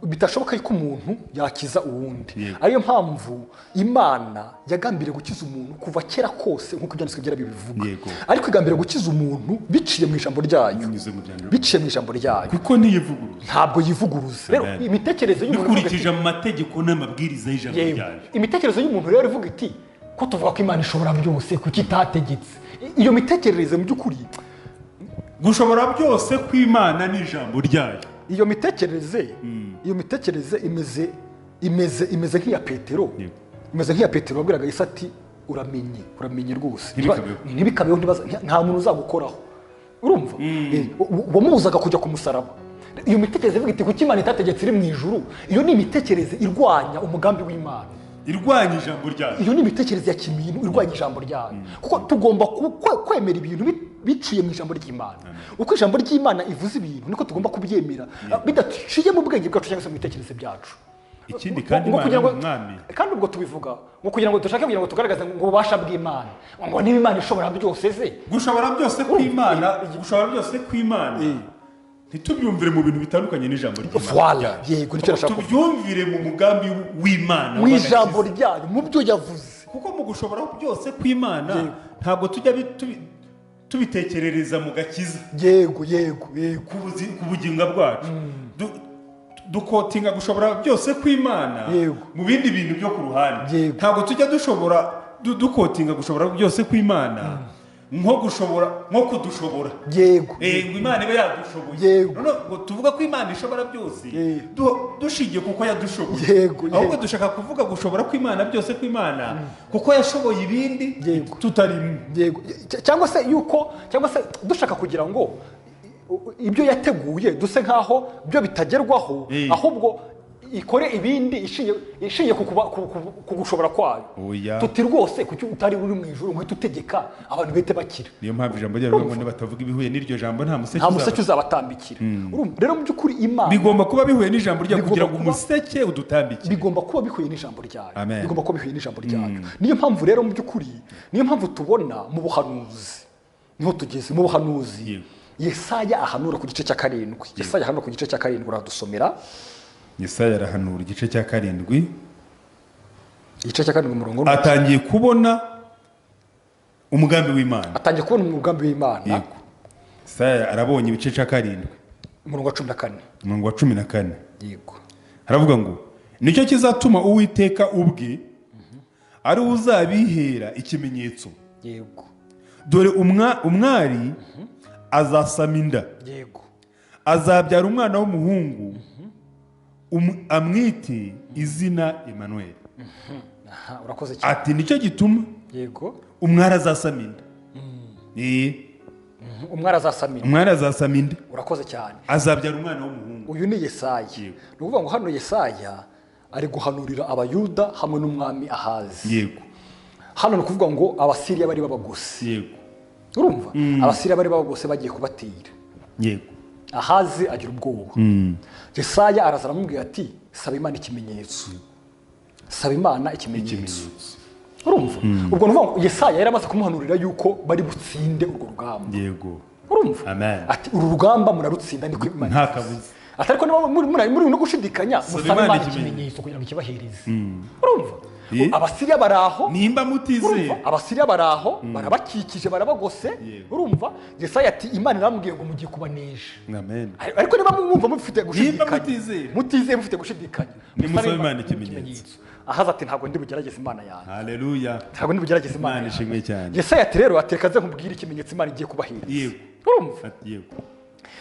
bitashoboka yuko umuntu yakiza uwundi. Ariyo mpamvu Imana yagambiriye gukiza umuntu kuva kera kose nkuko ibyanditswe byera bibivuga, ariko igambiriye gukiza umuntu biciye mu ijambo ryayo, biciye mu ijambo ryayo, kuko ntiyivuguruza, ntabwo yivuguruza. Rero imitekerereze y'umuntu ikurikije amategeko n'amabwiriza y'ijambo ryayo. Imitekerereze y'umuntu rero ivuga iti ko tuvuga ko Imana ishobora byose kuki itategetse, iyo mitekerereze mu by'ukuri gushobora byose kw'Imana n'ijambo ryayo. Iyo mitekerereze, iyo mitekerereze imeze nk'iya Petero, imeze nk'iya Petero wabwiraga Yesu ati uramenye, uramenye rwose, ntibikabeho, nta muntu uzagukoraho. Urumva? Wamubuzaga kujya ku musaraba. Iyo mitekerereze ivuga iti kuki Imana itategetse iri mu ijuru, iyo ni imitekerereze irwanya umugambi w'Imana, irwanya ijambo ryayo. Iyo ni imitekerereze ya kimuntu irwanya ijambo ryayo, kuko tugomba kwemera ibintu biciye mu ijambo ry'Imana. Uko ijambo ry'Imana ivuze ibintu niko tugomba kubyemera bidaciye mu bwenge bwacu cyangwa se mu bitekerezo byacu. Ikindi kandi Imana ni umwami, kandi ubwo tubivuga ngo kugira ngo dushake kugira ngo tugaragaze ngo ububasha bw'Imana, ngo niba Imana ishobora byose ze, gushobora byose kw'Imana, gushobora byose kw'Imana ntitubyumvire mu bintu bitandukanye n'ijambo ry'Imana. Yego, nicyo nashaka kuvuga. Tubyumvire mu mugambi w'Imana, mu ijambo ryayo, mu byo yavuze. Kuko mu gushobora byose kw'Imana ntabwo tujya tubitekerereza mu gakiza. Yego, yego, yego. Ku bugingo bwacu dukotinga gushobora byose kw'Imana mu bindi bintu byo ku ruhande. Ntabwo tujya dushobora dukotinga gushobora byose kw'Imana nko gushobora, nko kudushobora. Yego. Ngo Imana ibe yadushoboye. None ngo tuvuga ko Imana ishobora byose dushingiye kuko yadushoboye. Ahubwo dushaka kuvuga gushobora kw'Imana byose kw'Imana kuko yashoboye ibindi tutarimo. Yego. Cyangwa se yuko, cyangwa se dushaka kugira ngo ibyo yateguye duse nkaho byo bitagerwaho, ahubwo ikore ibindi ishingiye ku gushobora kwayo. Tuti rwose kuki utari uri mu ijuru ngo tutegeka abantu bete bakira. Niyo mpamvu ijambo ryayo rivuga ngo batavuga ibihuye n'iryo jambo nta museke uzabatambikira. Rero mu by'ukuri Imana bigomba kuba bihuye n'ijambo ryayo kugira ngo umuseke udutambikire. Bigomba kuba bihuye n'ijambo ryayo. Bigomba kuba bihuye n'ijambo ryayo. Niyo mpamvu rero mu by'ukuri, niyo mpamvu tubona mu buhanuzi, niho tugeze mu buhanuzi. Yesaya ahanura ku gice cya 7. Yesaya ahanura ku gice cya 7, uradusomera. Yesaya arahanura igice cya 7. Igice cya 7 umurongo. Atangiye kubona umugambi w'Imana. Atangiye kubona umugambi w'Imana. Yego. Yesaya arabonye ibice cya 7. Umurongo wa 14. Umurongo wa 14. Yego. Haravuga ngo nicyo kizatuma Uwiteka ubwe ari uzabihera ikimenyetso. Yego. Dore umwari azasama inda. Yego. Azabyara umwana w'umuhungu, amwite izina Emmanuel. Urakoze cyane. Ati nicyo gituma. Yego. Umwari azasama inda. Umwari azasama inda. Umwari azasama inda. Urakoze cyane. Azabyara umwana w'umuhungu. Uyu ni Yesaya. Ni ukuvuga ngo hano Yesaya ari guhanurira Abayuda hamwe n'umwami Ahazi. Yego. Hano ni ukuvuga ngo Abasiriya bari babagose. Yego. Urumva? Abasiriya bari babagose bagiye kubatira. Yego. Ahazi agira ubwoba. Yesaya araza aramubwira ati saba Imana ikimenyetso. Saba Imana ikimenyetso. Urumva ubwo nuvuga ngo Yesaya yari amaze kumuhanurira yuko bari butsinde urwo rugamba. Yego. Urumva? Amen. Ati uru rugamba murarutsinda niko Imana. Nta kabuza. Ati ariko niba muri no gushidikanya musabe Imana ikimenyetso kugira ngo ikibahereze. Urumva? Abasiriya baraho nimba mutizeye. Abasiriya baraho barabakikije barabagose. Urumva? Yesaya ati Imana irambwiye ngo mugiye kubanesha. Amen. Ariko niba mwumva mufite gushidikanya, mutizeye mufite gushidikanya, nimusabe Imana ikimenyetso. Ahaza ati ntabwo ndi bugerageze Imana yanjye. Haleluya. Ntabwo ndi bugerageze Imana yanjye. Imana ishimwe cyane. Yesaya ati rero atekaze nkubwire ikimenyetso Imana igiye kubahereza. Yego. Urumva? Yego.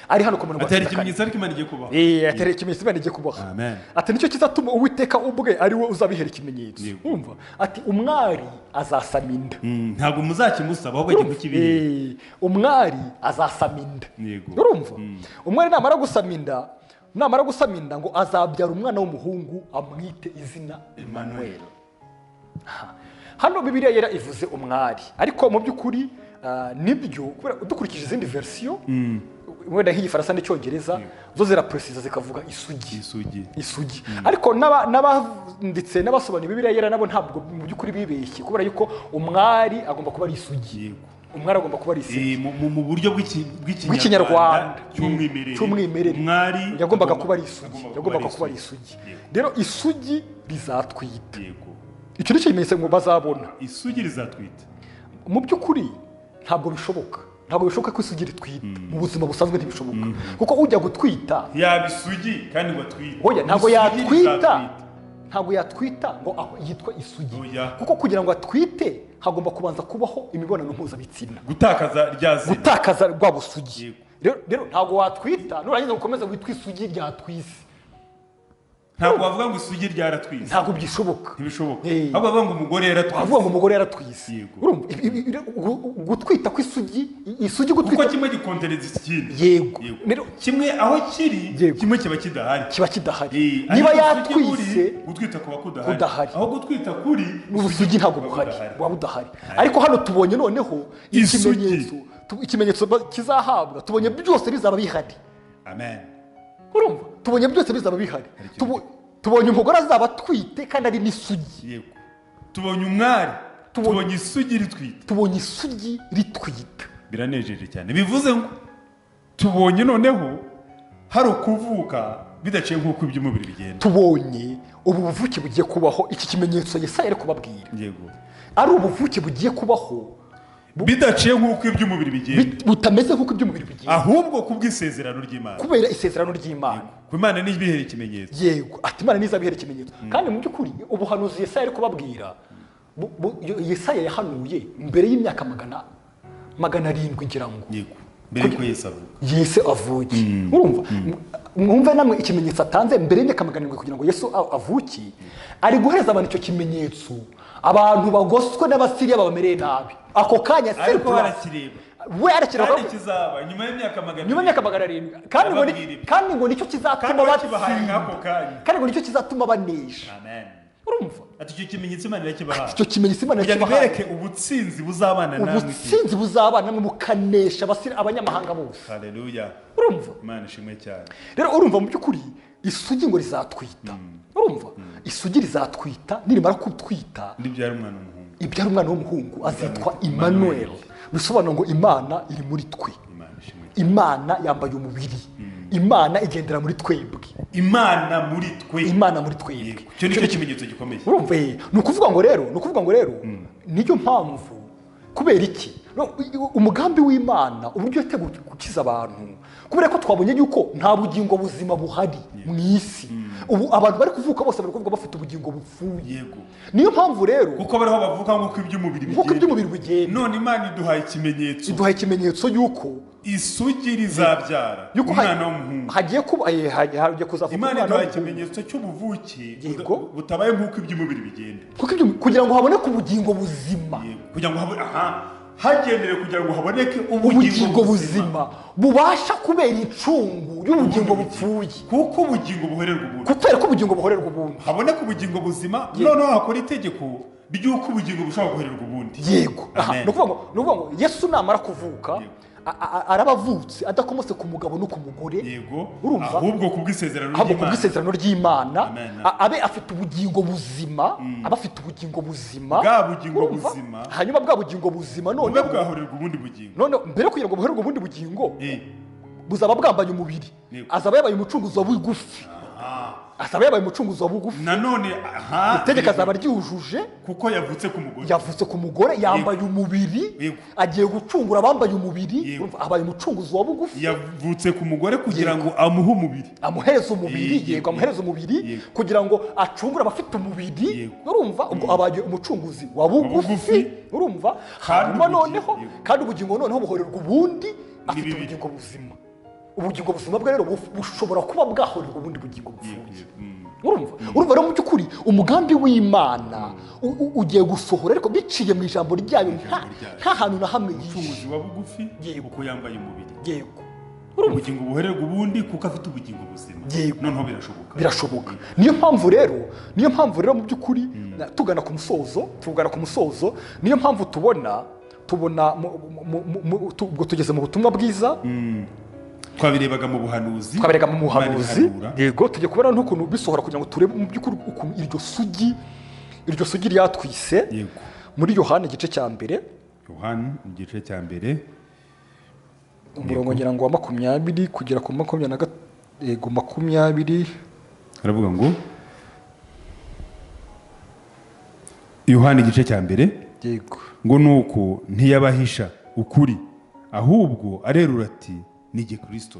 Ari hano ku murongo wa Atari ikimenyetso ariko Imana igiye kubaha. Atari ikimenyetso Imana igiye kubaha. Amen. Ati nicyo kizatuma Uwiteka ubwe ari we uzabihera ikimenyetso. Urumva? Ati umwari azasama inda. Ntabwo muzakimusaba ahubwo agiye kukibihera. Umwari azasama inda. Urumva? Umwari namara gusama inda, ngo azabyara umwana w'umuhungu amwite izina Emmanuel. Hano Bibiliya yera ivuze umwari, ariko mu by'ukuri nibyo kubera dukurikije izindi version wenda nk'igifaransa n'icyongereza zo zirapreciza zikavuga isugi. Isugi. Ariko n'abanditse n'abasobanuye Bibiliya yera nabo ntabwo mu by'ukuri bibeshye kubera yuko umwari agomba kuba ari isugi. Umwari agomba kuba ari isugi. Mu buryo bw'ikinyarwanda cy'umwimerere umwari yagombaga kuba ari isugi. Yagombaga kuba ari isugi. Rero isugi rizatwita. Icyo ni ikimenyetso ngo bazabona. Isugi rizatwita. Mu by'ukuri ntabwo bishoboka. Ntabwo bishoboka ko isugi ritwita. Mu buzima busanzwe ntibishoboka. Kuko ujya gutwita yaba isugi kandi ngo atwite. Oya ntabwo yatwita. Ntabwo yatwita ngo yitwa isugi. Kuko kugira ngo atwite hagomba kubanza kubaho imibonano mpuzabitsina. Gutakaza rya zina. Gutakaza rwa busugi. Rero ntabwo watwita nurangiza gukomeza witwa isugi ryatwise. Ntabwo bavuga ngo isugi ryaratwise. Ntabwo byishoboka. Ntibishoboka. Ahubwo bavuga ngo umugore yaratwise. Bavuga ngo umugore yaratwise. Urumva gutwita kw'isugi, isugi gutwita kuko kimwe gikontereza ikindi. Yego. Kimwe aho kiri kimwe kiba kidahari. Kiba kidahari. Niba yatwise gutwita kuba kudahari. Aho gutwita kuri ubusugi ntabwo buhari. Buba budahari. Ariko hano tubonye noneho ikimenyetso kizahabwa, tubonye byose bizaba bihari. Amen. Urumva? Tubonye byose bizaba bihari. Tubonye umugore azaba atwite kandi ari n'isugi. Yego. Tubonye umwari, tubonye isugi ritwite. Tubonye isugi ritwite. Biranejeje cyane. Bivuze ngo tubonye noneho hari ukuvuka bidaciye nk'uko iby'umubiri bigenda. Tubonye ubu buvuke bugiye kubaho, iki kimenyetso Yesaya ari kubabwira. Yego. Ari ubuvuke bugiye kubaho bidaciye nk'uko iby'umubiri bigenda, butameze nk'uko iby'umubiri bigenda, ahubwo kubw'isezerano ry'Imana, kubera isezerano ry'Imana. Ku Imana nibihera ikimenyetso. Yego, ati Imana nizabihera ikimenyetso. Kandi mu by'ukuri ubuhanuzi Yesaya ari kubabwira, Yesaya yahanuye mbere y'imyaka 700 ngira ngo. Yego, mbere yuko Yesu avuka. Yesu avuke. Urumva? Mwumve namwe ikimenyetso atanze mbere y'imyaka 700 kugira ngo Yesu avuke, ari guhereza abantu icyo kimenyetso. Abantu bagoswe n'Abasiriya babamereye nabi. Ako kanya ariko barakireba. We arakireba kandi kizaba nyuma y'imyaka 700. Nyuma y'imyaka 700. Kandi ngo nicyo kizatuma batsinda. Kandi ngo nicyo kizatuma banesha. Amen. Urumva? Ati icyo kimenyetso Imana irakibaha. Icyo kimenyetso Imana irakibaha. Kugira ngo bereke ubutsinzi buzabana namwe. Ubutsinzi buzabana namwe mukanesha Abasiriya abanyamahanga bose. Haleluya. Urumva? Imana ishimwe cyane. Rero urumva mu by'ukuri isugi ngo rizatwita. Urumva? Isugi rizatwita, nirimara kutwita ndibyara umwana w'umuhungu. Ibyara umwana w'umuhungu azitwa Emmanuel. Bisobanura ngo Imana iri muri twe. Imana yambaye umubiri. Imana igendera muri twebwe. Imana muri twe. Imana muri twebwe. Icyo nicyo kimenyetso gikomeye. Urumva? Ni ukuvuga ngo rero, niyo mpamvu kubera iki umugambi w'Imana uburyo yateguye gukiza abantu, kubera ko twabonye yuko nta bugingo buzima buhari mu isi. Ubu abantu bari kuvuka bose bari kuvuga bafite ubugingo bupfuye. Yego. Niyo mpamvu rero kuko bariho bavuka nk'uko iby'umubiri bigenda. Nk'uko iby'umubiri bigenda. None Imana iduhaye ikimenyetso. Iduhaye ikimenyetso yuko isugi rizabyara umwana w'umuhungu. Hagiye kuba hagiye kuzavuka Imana iduhaye ikimenyetso cy'ubuvuke butabaye nk'uko iby'umubiri bigenda. Kuko kugira ngo haboneke ubugingo buzima. Kugira ngo hagenderewe kugira ngo haboneke ubugingo buzima bubasha kubera incungu y'ubugingo bupfuye. Kuko ubugingo buhorerwa ubuntu. Kubera ko ubugingo buhorerwa ubuntu. Haboneke ubugingo buzima, noneho hakora itegeko ry'uko ubugingo bushobora guhorerwa ubundi. Yego. Ni ukuvuga ngo Yesu namara kuvuka Araba avutse adakomotse ku mugabo no ku mugore. Yego. Urumva? Ahubwo ku bw'isezerano Ahubwo ku ry'Imana. bw'isezerano ry'Imana, Amen. abe afite ubugingo buzima, aba afite ubugingo buzima. Bwa bugingo Urumva? buzima. Hanyuma bwa bugingo buzima Bube none bwahorerwa ubundi bugingo. None mbere yo kugira ngo buhererwe ubundi bugingo, buzaba bwambaye umubiri. Yego. Azaba yabaye umucunguzi wa bugufi. Azaba yabaye umucunguzi wa bugufi. Nanone aha Itegeko azaba ryujuje. Kuko yavutse ku mugore. Yavutse ku mugore, yambaye umubiri, Yego. agiye gucungura abambaye umubiri. Yego. Urumva, abaye umucunguzi wa bugufi. Yavutse ku mugore kugira ngo amuhe umubiri. Amuhereze umubiri. Yego. Yego, amuhereze umubiri Yego. kugira ngo acungure abafite umubiri. Yego. Urumva, ubwo abaye umucunguzi wa bugufi. Bugufi. Urumva, Kandi hanyuma ubugingo, noneho yego. kandi ubugingo noneho buhorerwa ubundi afite bibiri. ubugingo buzima. Ubugingo buzima bwe rero bushobora kuba bwahorerwa ubundi bugingo bupfuye. Urumva rero, mu by'ukuri umugambi w'Imana ugiye gusohora, ariko biciye mu ijambo ryayo, ryayo. nta hantu na hamwe yishe. Umucunguzi wa bugufi Yego. kuko yambaye umubiri. Yego. Ubugingo buhererwa ubundi kuko afite ubugingo buzima. Yego. Noneho birashoboka. Birashoboka. Niyo mpamvu rero mu by'ukuri tugana ku musozo, niyo mpamvu tubona ubwo tugeze mu butumwa bwiza. Twabirebaga mu buhanuzi. Twabereka mu buhanuzi. Imana ihanura. Yego, tujye kubona n'ukuntu bisohora kugira ngo turebe mu by'ukuri ukuntu iryo sugi ryatwise. Yego. Muri Yohana igice cya mbere. Yohana igice cya mbere. Umurongo ngira ngo wa 20 kugera ku yego, 20. Aravuga ngo Yohana igice cya mbere. Yego. Ngo nuko ntiyabahisha ukuri, ahubwo arerura ati: "Ni jye Kristo."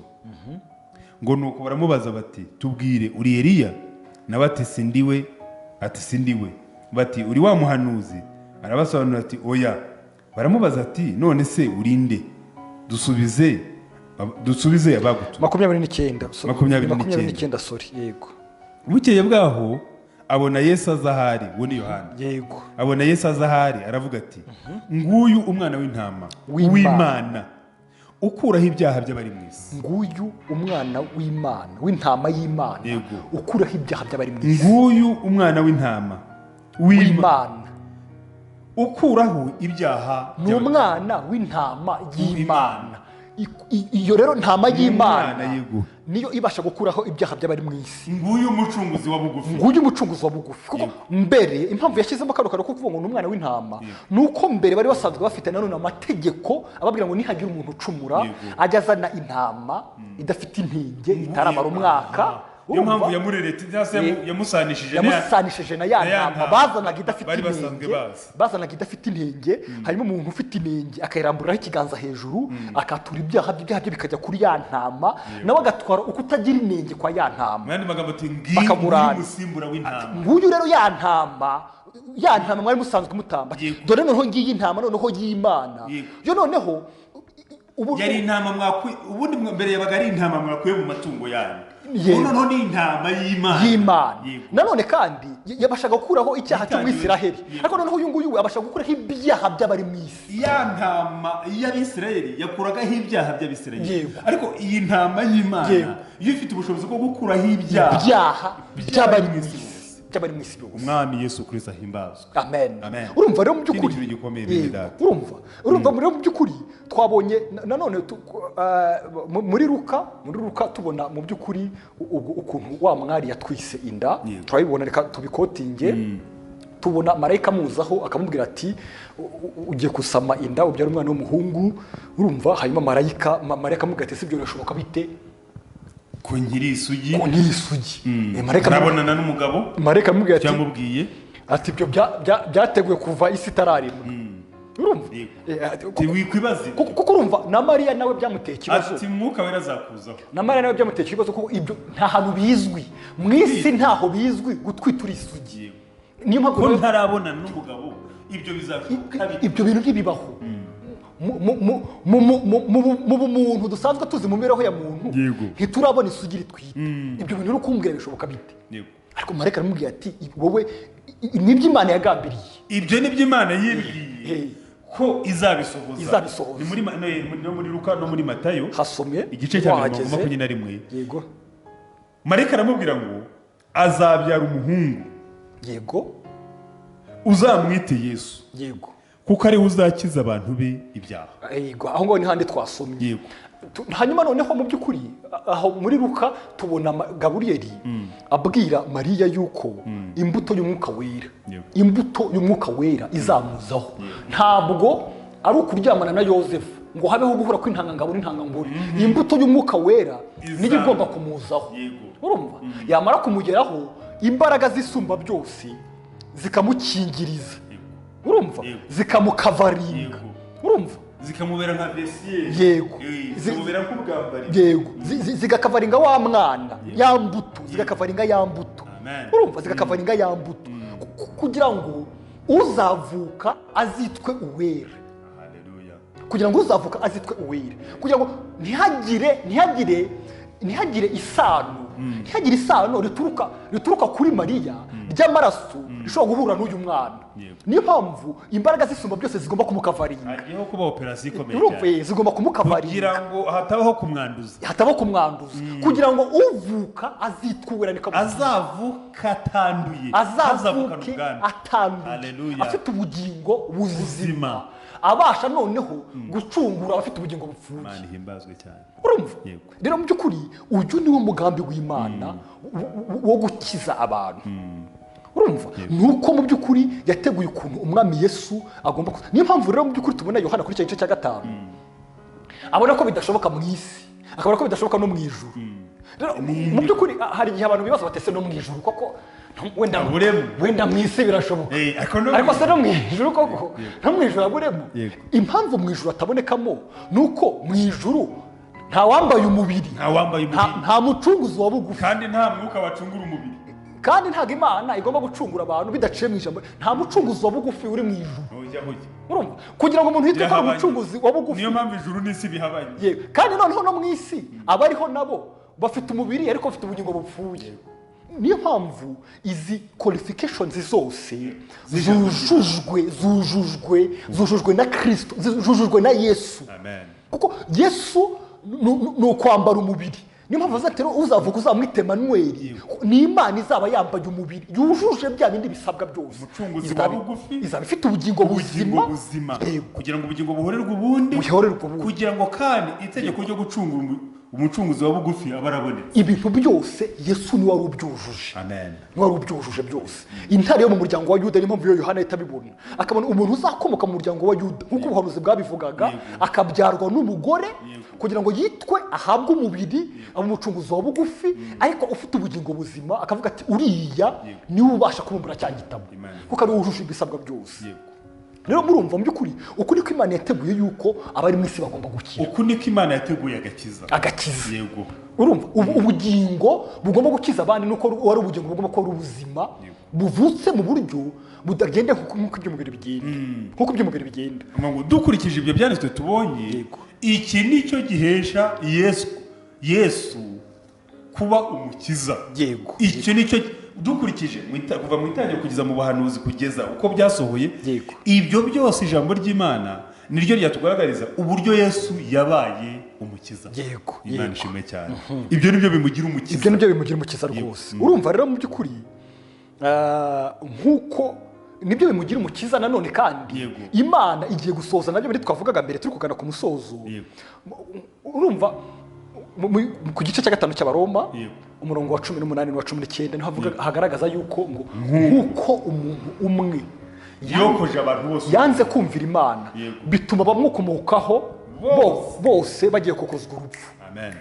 Ngo nuko baramubaza bati: "Tubwire, uri Eliya?" Nawe ati: "Sindiwe." Ati: "Sindiwe." Bati: "Uri wa muhanuzi?" Arabasobanurira ati: "Oya." Baramubaza ati: "None se uri nde? Dusubize abagutumye." 29. 29. 29, sorry, yego. Bukeye bwaho abona Yesu aza ahari, uwo ni Yohana. Yego. Abona Yesu aza ahari, aravuga ati: "Nguyu umwana w'intama W'Imana. w'Imana ukuraho ibyaha by'abari mu isi." Nguyu umwana w'Imana, w'intama y'Imana, Yego. ukuraho ibyaha by'abari mu isi. Nguyu umwana w'intama w'Imana W'Imana. ukuraho ibyaha Ni by'abari. umwana w'intama y'Imana. Iyo rero ntama y'Imana Umwana, yego. niyo ibasha gukuraho ibyaha by'abari mu isi. Nguyu umucunguzi wa bugufi. Nguyu umucunguzi wa bugufi, kuko mbere impamvu yashyizemo kano kantu ko kuvuga ngo ni umwana w'intama ni uko mbere bari basanzwe bafite nanone amategeko ababwira ngo nihagira umuntu ucumura, ajya azana intama idafite intinge, itaramara umwaka. Niyo Urumva? mpamvu yamureretse cyangwa se yamusanishije Yamusanishije na ya na ya ntama ntama bazanaga idafite bari basanzwe inenge. Bazi. Bazanaga idafite inenge, hanyuma umuntu ufite inenge akayiramburaho ikiganza hejuru, akatura ibyaha bye, ibyaha bye bikajya kuri ya ntama, nawe agatwara uko utagira inenge kwa ya ntama. Mu yandi magambo ati: "Ngiyi Bakamurana. umusimbura w'intama." Nguyu rero ya ntama mwari musanzwe mutamba. Yego. Dore noneho ngiyi intama noneho y'Imana. Yego. Yo noneho ubu Yari intama mwakwi ubundi mbere yabaga ari intama mwakuye mu matungo yanyu. Yego. Ubu noneho ni intama y'Imana. Y'Imana. Yego. Nanone kandi yabashaga gukuraho icyaha Icyaha cy'Umwisiraheli, Yego. ariko noneho uyu nguyu we abasha gukuraho ibyaha by'abari mu isi. Ya ntama y'Abisirayeli yakuragaho ibyaha by'Abisirayeli, Yego. ariko iyi ntama y'Imana Yego. iyo ifite ubushobozi bwo gukuraho ibyaha Ibyaha by'abari mu isi isi bose. By'abari mu isi bose. Umwami Yesu Kristo ahimbazwe. Amen. Amen. Urumva rero mu Ikindi by'ukuri kintu gikomeye, bene Yego. data. Urumva rero mu by'ukuri twabonye nanone muri Luka tubona mu by'ukuri ukuntu wa mwari yatwise inda. Yego. Turabibona, reka tubikotinge. Tubona marayika amuzaho akamubwira ati: "Ugiye gusama inda, ubyara umwana w'umuhungu." Urumva, hanyuma marayika amubwira ati: "Si ibyo birashoboka bite Ko nkiri isugi?" Ko nkiri isugi?" Marayika Arabonana n'umugabo. Marayika amubwira ati Cyamubwiye. ati: "Ibyo byateguwe kuva isi itararemwa." Urumva? Yego. Ati, Ati: "Wikwibaze." Kuko urumva na Mariya nawe byamuteye ikibazo. Ati: "Mwuka Wera azakuzaho." Na Mariya nawe byamuteye ikibazo, kuko ibyo nta hantu bizwi mu isi, ntaho bizwi gutwita uri isugi. Yego. Niyo mpamvu Ko rero ntarabonana n'umugabo, ibyo bizashoboka bite? Ibyo bintu ntibibaho mu bumuntu dusanzwe tuzi, mu mibereho ya muntu. Yego. Ntiturabona isugi ritwite. Ibyo bintu uri kumbwira bishoboka bite? Yego. Ariko marayika aramubwira ati: "Wowe nibyo Imana yagambiriye." Ibyo nibyo Imana yibwiye ko izabisohoza. Izabisohoza. Ni muri no muri Luka no muri Matayo Hasomye igice cya wahageze. 21. Yego. Marayika aramubwira ngo azabyara umuhungu, Yego. uzamwite Yesu, Yego. Kuko ari we uzakiza abantu be ibyaha. Yego, aho ngaho ni handi twasomye. Hanyuma noneho mu by'ukuri aho muri Luka tubona Gaburiyeli abwira Mariya yuko imbuto y'umwuka wera, imbuto y'umwuka wera izamuzaho. Ntabwo ari ukuryamana na Yosefu ngo habeho guhura kw'intangangabo n'intangangore. Imbuto y'umwuka wera niyo igomba kumuzaho. Urumva? Yamara kumugeraho imbaraga zisumba byose zikamukingiriza. Urumva? Zikamukavaringa. Urumva? Zikamubera nka vestiaire. Yego. Zikamubera nk'ubwambari. Yego. Zigakavaringa wa mwana, ya mbuto, zigakavaringa ya mbuto. Urumva? Zigakavaringa ya mbuto. Kugira ngo uzavuka azitwe uwera. Haleluya. Kugira ngo uzavuka azitwe uwera. Kugira ngo ntihagire isano. Ntihagire isano rituruka kuri Mariya ry'amaraso rishobora guhura n'uyu mwana. Niyo mpamvu imbaraga zisumba byose zigomba kumukavaringa. Hagiyeho kuba operasiyo ikomeye cyane. Zigomba kumukavaringa kugira ngo hatabaho kumwanduza. Hatabaho kumwanduza. Kugira ngo uvuka azitwe uwera, niko azavuka atanduye. Azavuka atanduye. Afite ubugingo buzima. Abasha noneho gucungura abafite ubugingo bupfuye. Imana ihimbazwe cyane. Urumva? Rero mu by'ukuri uyu niwo mugambi w'Imana wo gukiza abantu. Urumva? Nuko mu by'ukuri yateguye ukuntu umwami Yesu agomba kuza. Niyo mpamvu rero mu by'ukuri tubona Yohana kuri icyo gice cya 5. Abona ko bidashoboka mu isi, akabona ko bidashoboka no mu ijuru. Rero mu by'ukuri hari igihe abantu bibaza batese no mu ijuru koko wenda mu isi birashoboka. Ariko se no mu ijuru koko no mu ijuru aburemo. Impamvu mu ijuru atabonekamo nuko mu ijuru nta wambaye umubiri, nta mucunguzi wa bugufi, kandi nta mwuka wacungura umubiri, kandi ntago Imana igomba gucungura abantu bidaciye mu ijambo. Nta mucunguzi wa bugufi uri mu ijuru. Urumva? Kugira ngo umuntu yitwe ko ari umucunguzi wa bugufi, niyo mpamvu ijuru n'isi bihabanye. Kandi noneho no mu isi abariho nabo bafite umubiri ariko bafite ubugingo bupfuye. Niyo mpamvu izi qualifications zose zujujwe na Kristo, zujujwe na Yesu. Amen. Kuko Yesu ni ukwambara umubiri. Niyo mpamvu azatero uzavuka uzamwite Emmanuel. Ni Imana izaba yambaye umubiri yujuje bya bindi bisabwa byose. Umucunguzi wa bugufi izaba ifite ubugingo buzima, kugira ngo ubugingo buhorerwe ubundi, kugira ngo kandi itegeko ryo gucungura umucunguzi wa bugufi abarabonetse. Ibintu byose Yesu ni wari ubyujuje. Amen. Ni wari ubyujuje byose. Intare yo mu muryango wa Yuda, niyo mpamvu Yohana itabibona. Akabona umuntu uzakomoka mu muryango wa Yuda nkuko ubuhanuzi bwabivugaga, akabyarwa n'umugore kugira ngo yitwe ahabwe umubiri, abe umucunguzi wa bugufi ariko ufite ubugingo buzima, akavuga ati uriya niwe ubasha kubumbura cya gitabo kuko ari wujuje ibisabwa byose. Rero murumva mu by'ukuri uku niko Imana yateguye yuko abari mu isi bagomba gukira. Uku niko Imana yateguye agakiza. Agakiza. Yego. Urumva ubugingo bugomba gukiza abandi nuko wari ubugingo bugomba kuba ari ubuzima buvutse mu buryo budagenda nk'uko iby'umubiri bigenda. Nk'uko iby'umubiri bigenda. Ngo dukurikije ibyo byanditswe tubonye, iki nicyo gihesha Yesu kuba umukiza. Yego. Icyo nicyo dukurikije kuva mu itangiriro kugeza mu buhanuzi kugeza uko byasohoye. Ibyo byose ijambo ry'Imana niryo ryatugaragariza uburyo Yesu yabaye umukiza. Yego. Imana ishimwe cyane. Ibyo nibyo bimugira umukiza. Ibyo nibyo bimugira umukiza rwose. Urumva rero mu by'ukuri nkuko nibyo bimugira umukiza nanone kandi Imana igiye gusohoza nabyo biri twavugaga mbere turi kugana ku musozo. Urumva ku gice cya 5 cy'Abaroma umurongo wa 18 n'uwa 19 niho hagaragaza yuko ngo nkuko umuntu umwe yokoje abantu bose yanze kumvira Imana bituma bamwukomokaho bose bagiye kokozwa urupfu. Amen.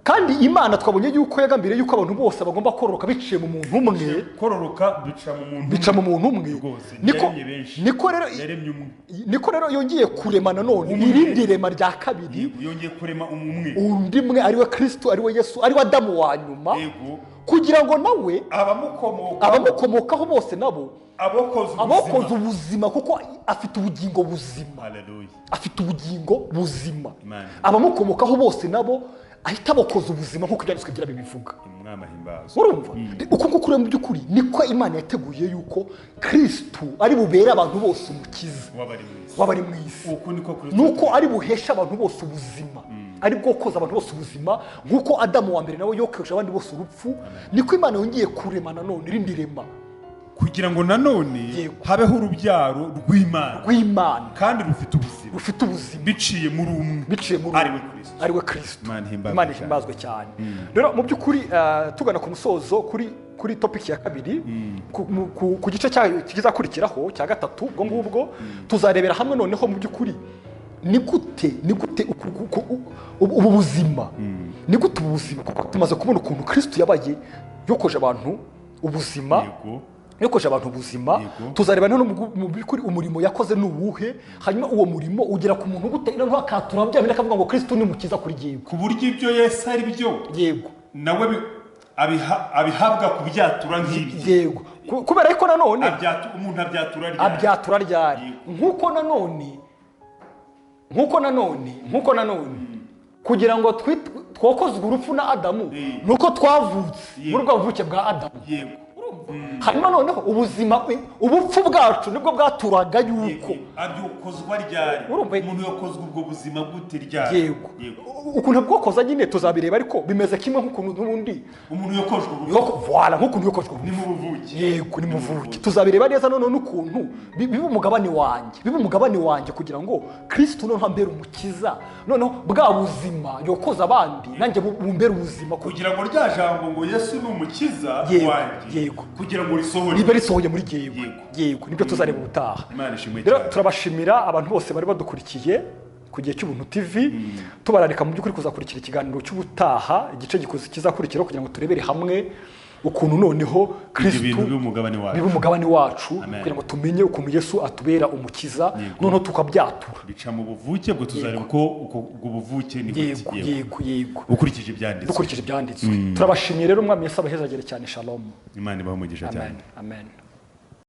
Kandi Imana twabonye yuko yagambiriye yuko abantu bose bagomba kororoka biciye mu muntu umwe. Kororoka bica mu muntu umwe. Niko rero yongeye kurema nanone irindi rema rya kabiri. Yongeye kurema umwe. Undi mwe ari we Kristo, ari we Yesu, ari we Adamu wa nyuma. Kugira ngo nawe abamukomokaho bose nabo abokoza ubuzima kuko afite ubugingo buzima. Haleluya. Afite ubugingo buzima. Abamukomokaho bose nabo ahita bakoza ubuzima nkuko ibyanditswe byira bibivuga. Umwami ahimbazwe. Urumva? Uko nguko mu by'ukuri niko Imana yateguye yuko Kristo ari bubere abantu bose umukiza wabari mu isi. Uko niko Kristo nuko ari buhesha abantu bose ubuzima, ari bwo koza abantu bose ubuzima nkuko Adamu wa mbere nawe yokeje abandi bose urupfu. Niko Imana yongeye kurema nanone irindi rema Kugira ngo nanone habeho urubyaro rw'Imana kandi rufite ubuzima biciye muri umwe, ari we Kristo. Imana ihimbazwe cyane. Rero mu by'ukuri tugana ku musozo kuri topic ya kabiri, ku gice kizakurikiraho cya gatatu, ubwo ngubwo tuzarebera hamwe noneho mu by'ukuri ni gute ubu buzima, ni gute ubu buzima, kuko tumaze kubona ukuntu Kristo yabaye yokoje abantu ubuzima, tuzareba noneho mu by'ukuri umurimo yakoze ni uwuhe, hanyuma uwo murimo ugera ku muntu gute, noneho akatura bya bindi akavuga ngo Kristo ni mukiza kuri jyewe, ku buryo ibyo Yesu ari byo yego nawe abihabwa kubyatura nk'ibyo. Yego, kubera ko nanone umuntu abyatura ryari, nkuko nanone kugira ngo twokozwe urupfu na Adamu, nuko twavutse muri bwa buvuke bwa Adamu. Yego. Hanyuma noneho ubuzima ubupfu bwacu nibwo bwaturaga yuko abyokozwa ryari, umuntu yokozwa ubwo buzima gute ryari. Yego, ukuntu bwokoza nyine tuzabireba, ariko bimeze kimwe nk'ukuntu n'ubundi umuntu yokojwe voilà, nk'ukuntu yokojwe ni mu buvuke. Yego, ni mu buvuke. Tuzabireba neza none n'ukuntu biba umugabane wanjye, kugira ngo Kristo noneho ambere umukiza, noneho bwa buzima yokoza abandi nanjye bumbere ubuzima, kugira ngo rya jambo ngo Yesu ni umukiza wanjye. Yego, kugira ngo risohore, niba risohoye muri jyewe. Yego, nibyo tuzareba ubutaha. Rero turabashimira abantu bose bari badukurikiye ku gihe cy'Ubuntu TV, tubararika mu by'ukuri kuzakurikira ikiganiro cy'ubutaha, igice kizakurikiraho, kugira ngo turebere hamwe ukuntu noneho Kristo biba umugabane wacu, kugira ngo tumenye ukuntu Yesu atubera umukiza, noneho tukabyatura bica mu buvuke bwo tuzareba uko ubwo buvuke ni gute. Yego, ukurikije ibyanditswe. Turabashimiye rero, Umwami Yesu abahezagere cyane. Shalom. Imana ibahe umugisha cyane. Amen.